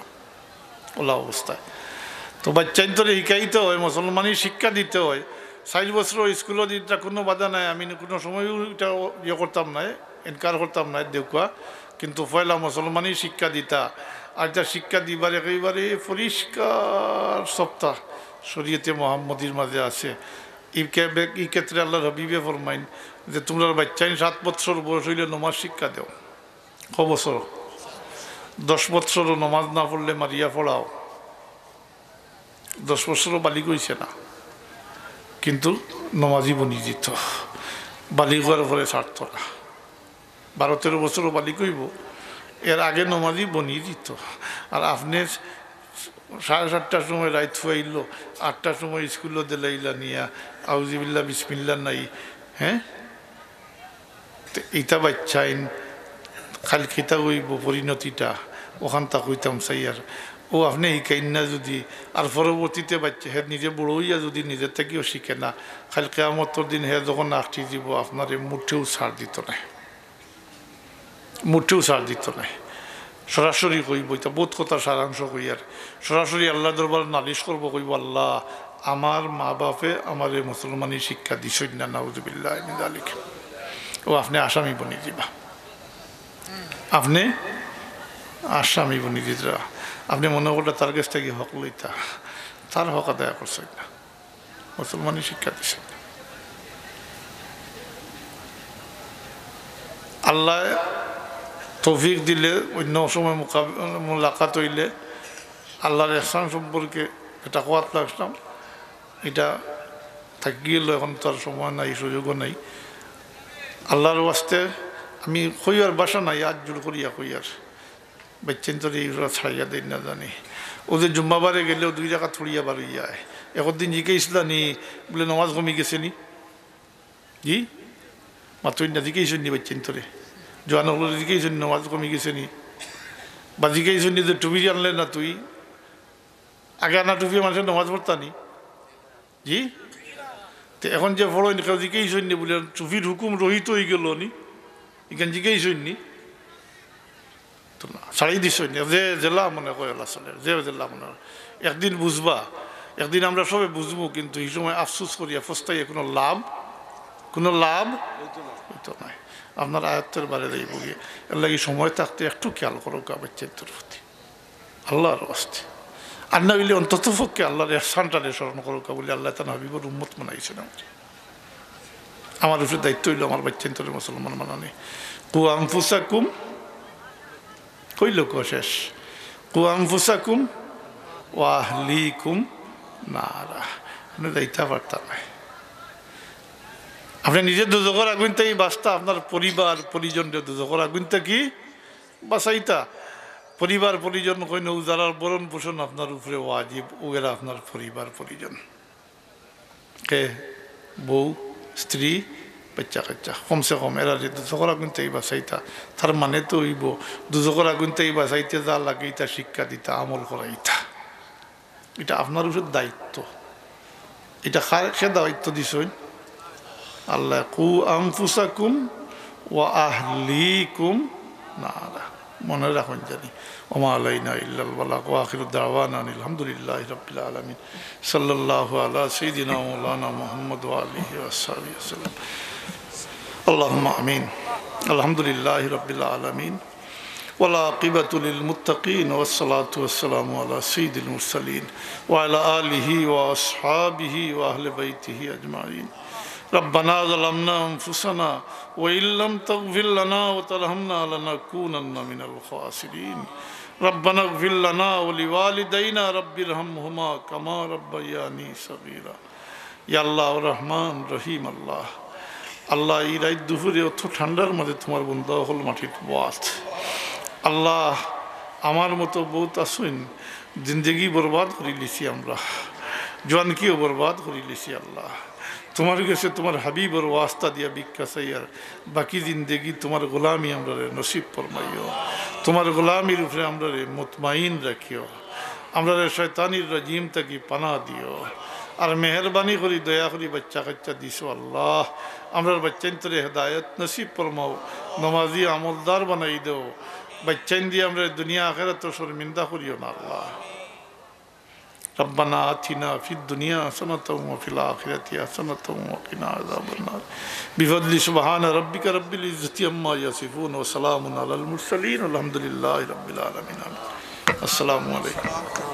অলা অবস্থায়। তো বাইচ্চাইন্তরে হিকাইতে অয়, মুসলমানি শিক্ষা দিতে অয়। চাইর বছর স্কুলো দিতা কুনু বাধা নাই, আমি কুনু সময়ও ইটা ইয়ে করতাম নায়, ইনকার করতাম নায়, দেউক্কা। কিন্তু পয়লা মুসলমানি শিক্ষা দিতা, আর ইটা শিক্ষা দিবার একেবারে পরিষ্কার সপ্তাহ শরীয়তে মোহাম্মদীর মাঝে আছে। ই কে-, বে-, ই ক্ষেত্রে আল্লাহর হাবিবে ফরমাইন যে, "তুমরার বাইচ্চাইন সাত বৎসর বয়স অইলে নমাজ শিক্ষা দেও।" ক বছর? দশ বৎসরও নমাজ না পড়লে মারিয়া পড়াও। দশ বছরও বালিগ অইছে না, কিন্তু নমাজি বনি দিত, বালিগ অওয়ার পরে ছাড়তো না। বারো তেরো বছরও বালিগ অইবো, এর আগে নমাজি বনি দিত। আর আপনে সাড়ে সাতটার সময় রাইত ফুয়াইলো, আটটার সময় স্কুলো দিলাইলা নিয়া, আউজিবিল্লা বিসমিল্লা নাই, হ্যাঁ? তে ইতা বাইচ্চাইন কাইল কিতা অইবো পরিণতিটা, অখানতা কইতাম চাইয়ার। অউ আপনে হিকাইন না যুদি, আর পরবর্তীতে বাইচ্চা হে নিজে বড় অইয়া যুদি নিজের থাকিও শিখে না, কাইল কিয়ামতর দিন হে যখন আখটি দিবো, আপনারে মুঠেও ছাড় দিত নায়। মুঠেও ছাড় দিত নায়। সরাসরি কইবো, ইতা বউত কথার সারাংশ কইয়ার, সরাসরি আল্লার দরবারো নালিশ করবো, কইবো, "আল্লা, আমার মা বাপে আমারে মুসলমানি শিক্ষা দিছইন না, নাউজুবিল্লাহি মিন যালিক।" অউ আপনে আসামি বনি দিবা, আপনে আসামি বনি দিতরা। আপনে মনো কররা তার গেছ থাকি হক লইতা, তার হক আদায় করছইন না। মুসলমানি শিক্ষা দিছে। আল্লায় তৌফিক দিলে অইন্য সময় মুকাব-, মুলাকাত অইলে আল্লার এহসান সম্পর্কে ইটা কওয়াত লাগছিলাম। ইটা থাকি গেলো, এখন তো আর সময় নাই, সুযোগও নাই। আল্লার ওয়াস্তে আমি কইয়ার ভাষা নাই, আত জোড় করিয়া কইয়ার। বাইচ্চাইন্তরে ইগুলা ছাড়িয়া দেইন না জানি। অউ যে জুম্মাবারে গেলেও দুই রাকাত পড়িয়া বারইয়া আয়। একদিন জিকাইছলা নি, বুলে, "নমাজ কমি গেছে নি?" জি? মাতইন না, জিকাইছইন নি বাইচ্চাইন্তরে? জোয়ান অকলরে জিকাইছইন নি, "নমাজ কমি গেছে নি?" বা জিকাইছইন নি যে, "টুপি আনলে না তুই? আগে আনা টুপি মানষে নমাজ পড়তা নি?" জি? তে এখন যে পড়ইন, কেউ জিকাইছইন নি বুলে, টুপির হুকুম রহিত অইগেলো নি? ইখান জিকাইছইন নি? তো না, ছাড়ি দিছইন নি। যে যেলা মনে কয় অলা চলের, যে যেলা মনে কয়। একদিন বুঝবা, একদিন আমরা সবে বুঝমু, কিন্তু ই সময় আফসোস করিয়া পস্তাইয়া কুনু লাভ, কুনু লাভ অইতো নায়। আপনার আয়ত্তর বারে যাইবোগি। এরলাগি সময় থাকতে একটু খেয়াল করউক্কা বাইচ্চাইন্তর প্রতি। আল্লার ওয়াস্তে। আর না অইলে অন্তত পক্ষে আল্লার এহসানটারে স্মরণ করউক্কা বুলে আল্লায় তান হাবিবর উম্মত বানাইছইন আমারে। আমার উপরে দায়িত্ব অইলো আমার বাইচ্চাইন্তরে মুসলমান বানানি। কু আনফুসাকুম, কইলো কো শেষ। কু আনফুসাকুম ওয়া আহলিকুম নারা। আপনে যাইতা পারতা নায়। আপনে নিজে দুজখর আগুইন থাকি বাঁচতা, আপনার পরিবার পরিজনরে দুজখর আগুইন থাকি বাঁচাইতা। পরিবার পরিজন কইন অউ যারার ভরণ পোষণ আপনার উপরে ওয়াজিব, অউ এরা আপনার পরিবার পরিজন। কে? বউ, স্ত্রী, বাইচ্চা কাইচ্চা, কমসে কম এরারে দুজখর আগুইন থাকি বাঁচাইতা। তার মানে তো অইবো দুজখর আগুইন থাকি বাঁচাইতে যা লাগে ইতা শিক্ষা দিতা, আমল করাইতা। ইটা আপনার উপরে দায়িত্ব। ইটা কার, কে দায়িত্ব দিছইন? আল্লায়। কু আনফুসাকুম وأهليكم نارا. মনে রাখুন জানি। وما علينا إلا البلاغ وآخر دعوانا أن الحمد لله رب العالمين. صلى الله على سيدنا ومولانا محمد وآله وصحبه وسلم. اللهم آمين. الحمد لله رب العالمين. والعاقبة للمتقين والصلاة والسلام على سيد المرسلين وعلى آله وأصحابه وأهل بيته أجمعين. ربنا ظلمنا أنفسنا وإن لم تغفر لنا وترحمنا لنكونن من الخاسرين. ربنا اغفر لنا ولوالدينا رب ارحمهما كما ربياني صغيرا. ইয়া আল্লাহ, রহমান, রহিম আল্লাহ। আল্লাহ, এই রাইত দুপুরে অত ঠান্ডার মাঝে তুমার বন্দা অকল মাটিত বওয়াত। আল্লাহ, আমার মতো বউত আছইন, জিন্দেগি বরবাদ করিলিছি আমরা, জোয়ানকিও বরবাদ করিলিছি আল্লাহ। তুমার গেছে তুমার হাবিবর ওয়াস্তা দিয়া ভিক্ষা চাইয়ার, বাকি জিন্দেগি তুমার গোলামি আমরারে নসিব ফরমাইও। তুমার গোলামির উপরে আমরারে মুতমাইন রাখিও। আমরারে শয়তানির রাজিম থাকি পানা দিও। আর মেহেরবানি করি, দয়া করি বাইচ্চা কাইচ্চা দিছো আল্লাহ, আমরার বাইচ্চাইন্তরে হেদায়েত নসিব ফরমাও, নমাজি আমলদার বানাই দেও। বাইচ্চাইন দিয়া আমরারে দুনিয়া আখেরাতো শর্মিন্দা করিও না আল্লাহ। ربنا آتنا في الدنيا حسنة وفي الآخرة حسنة وقنا عذاب النار. بفضل سبحان ربك رب العزة عما يصفون وسلام على المرسلين والحمد لله رب العالمين. آمين. السلام عليكم.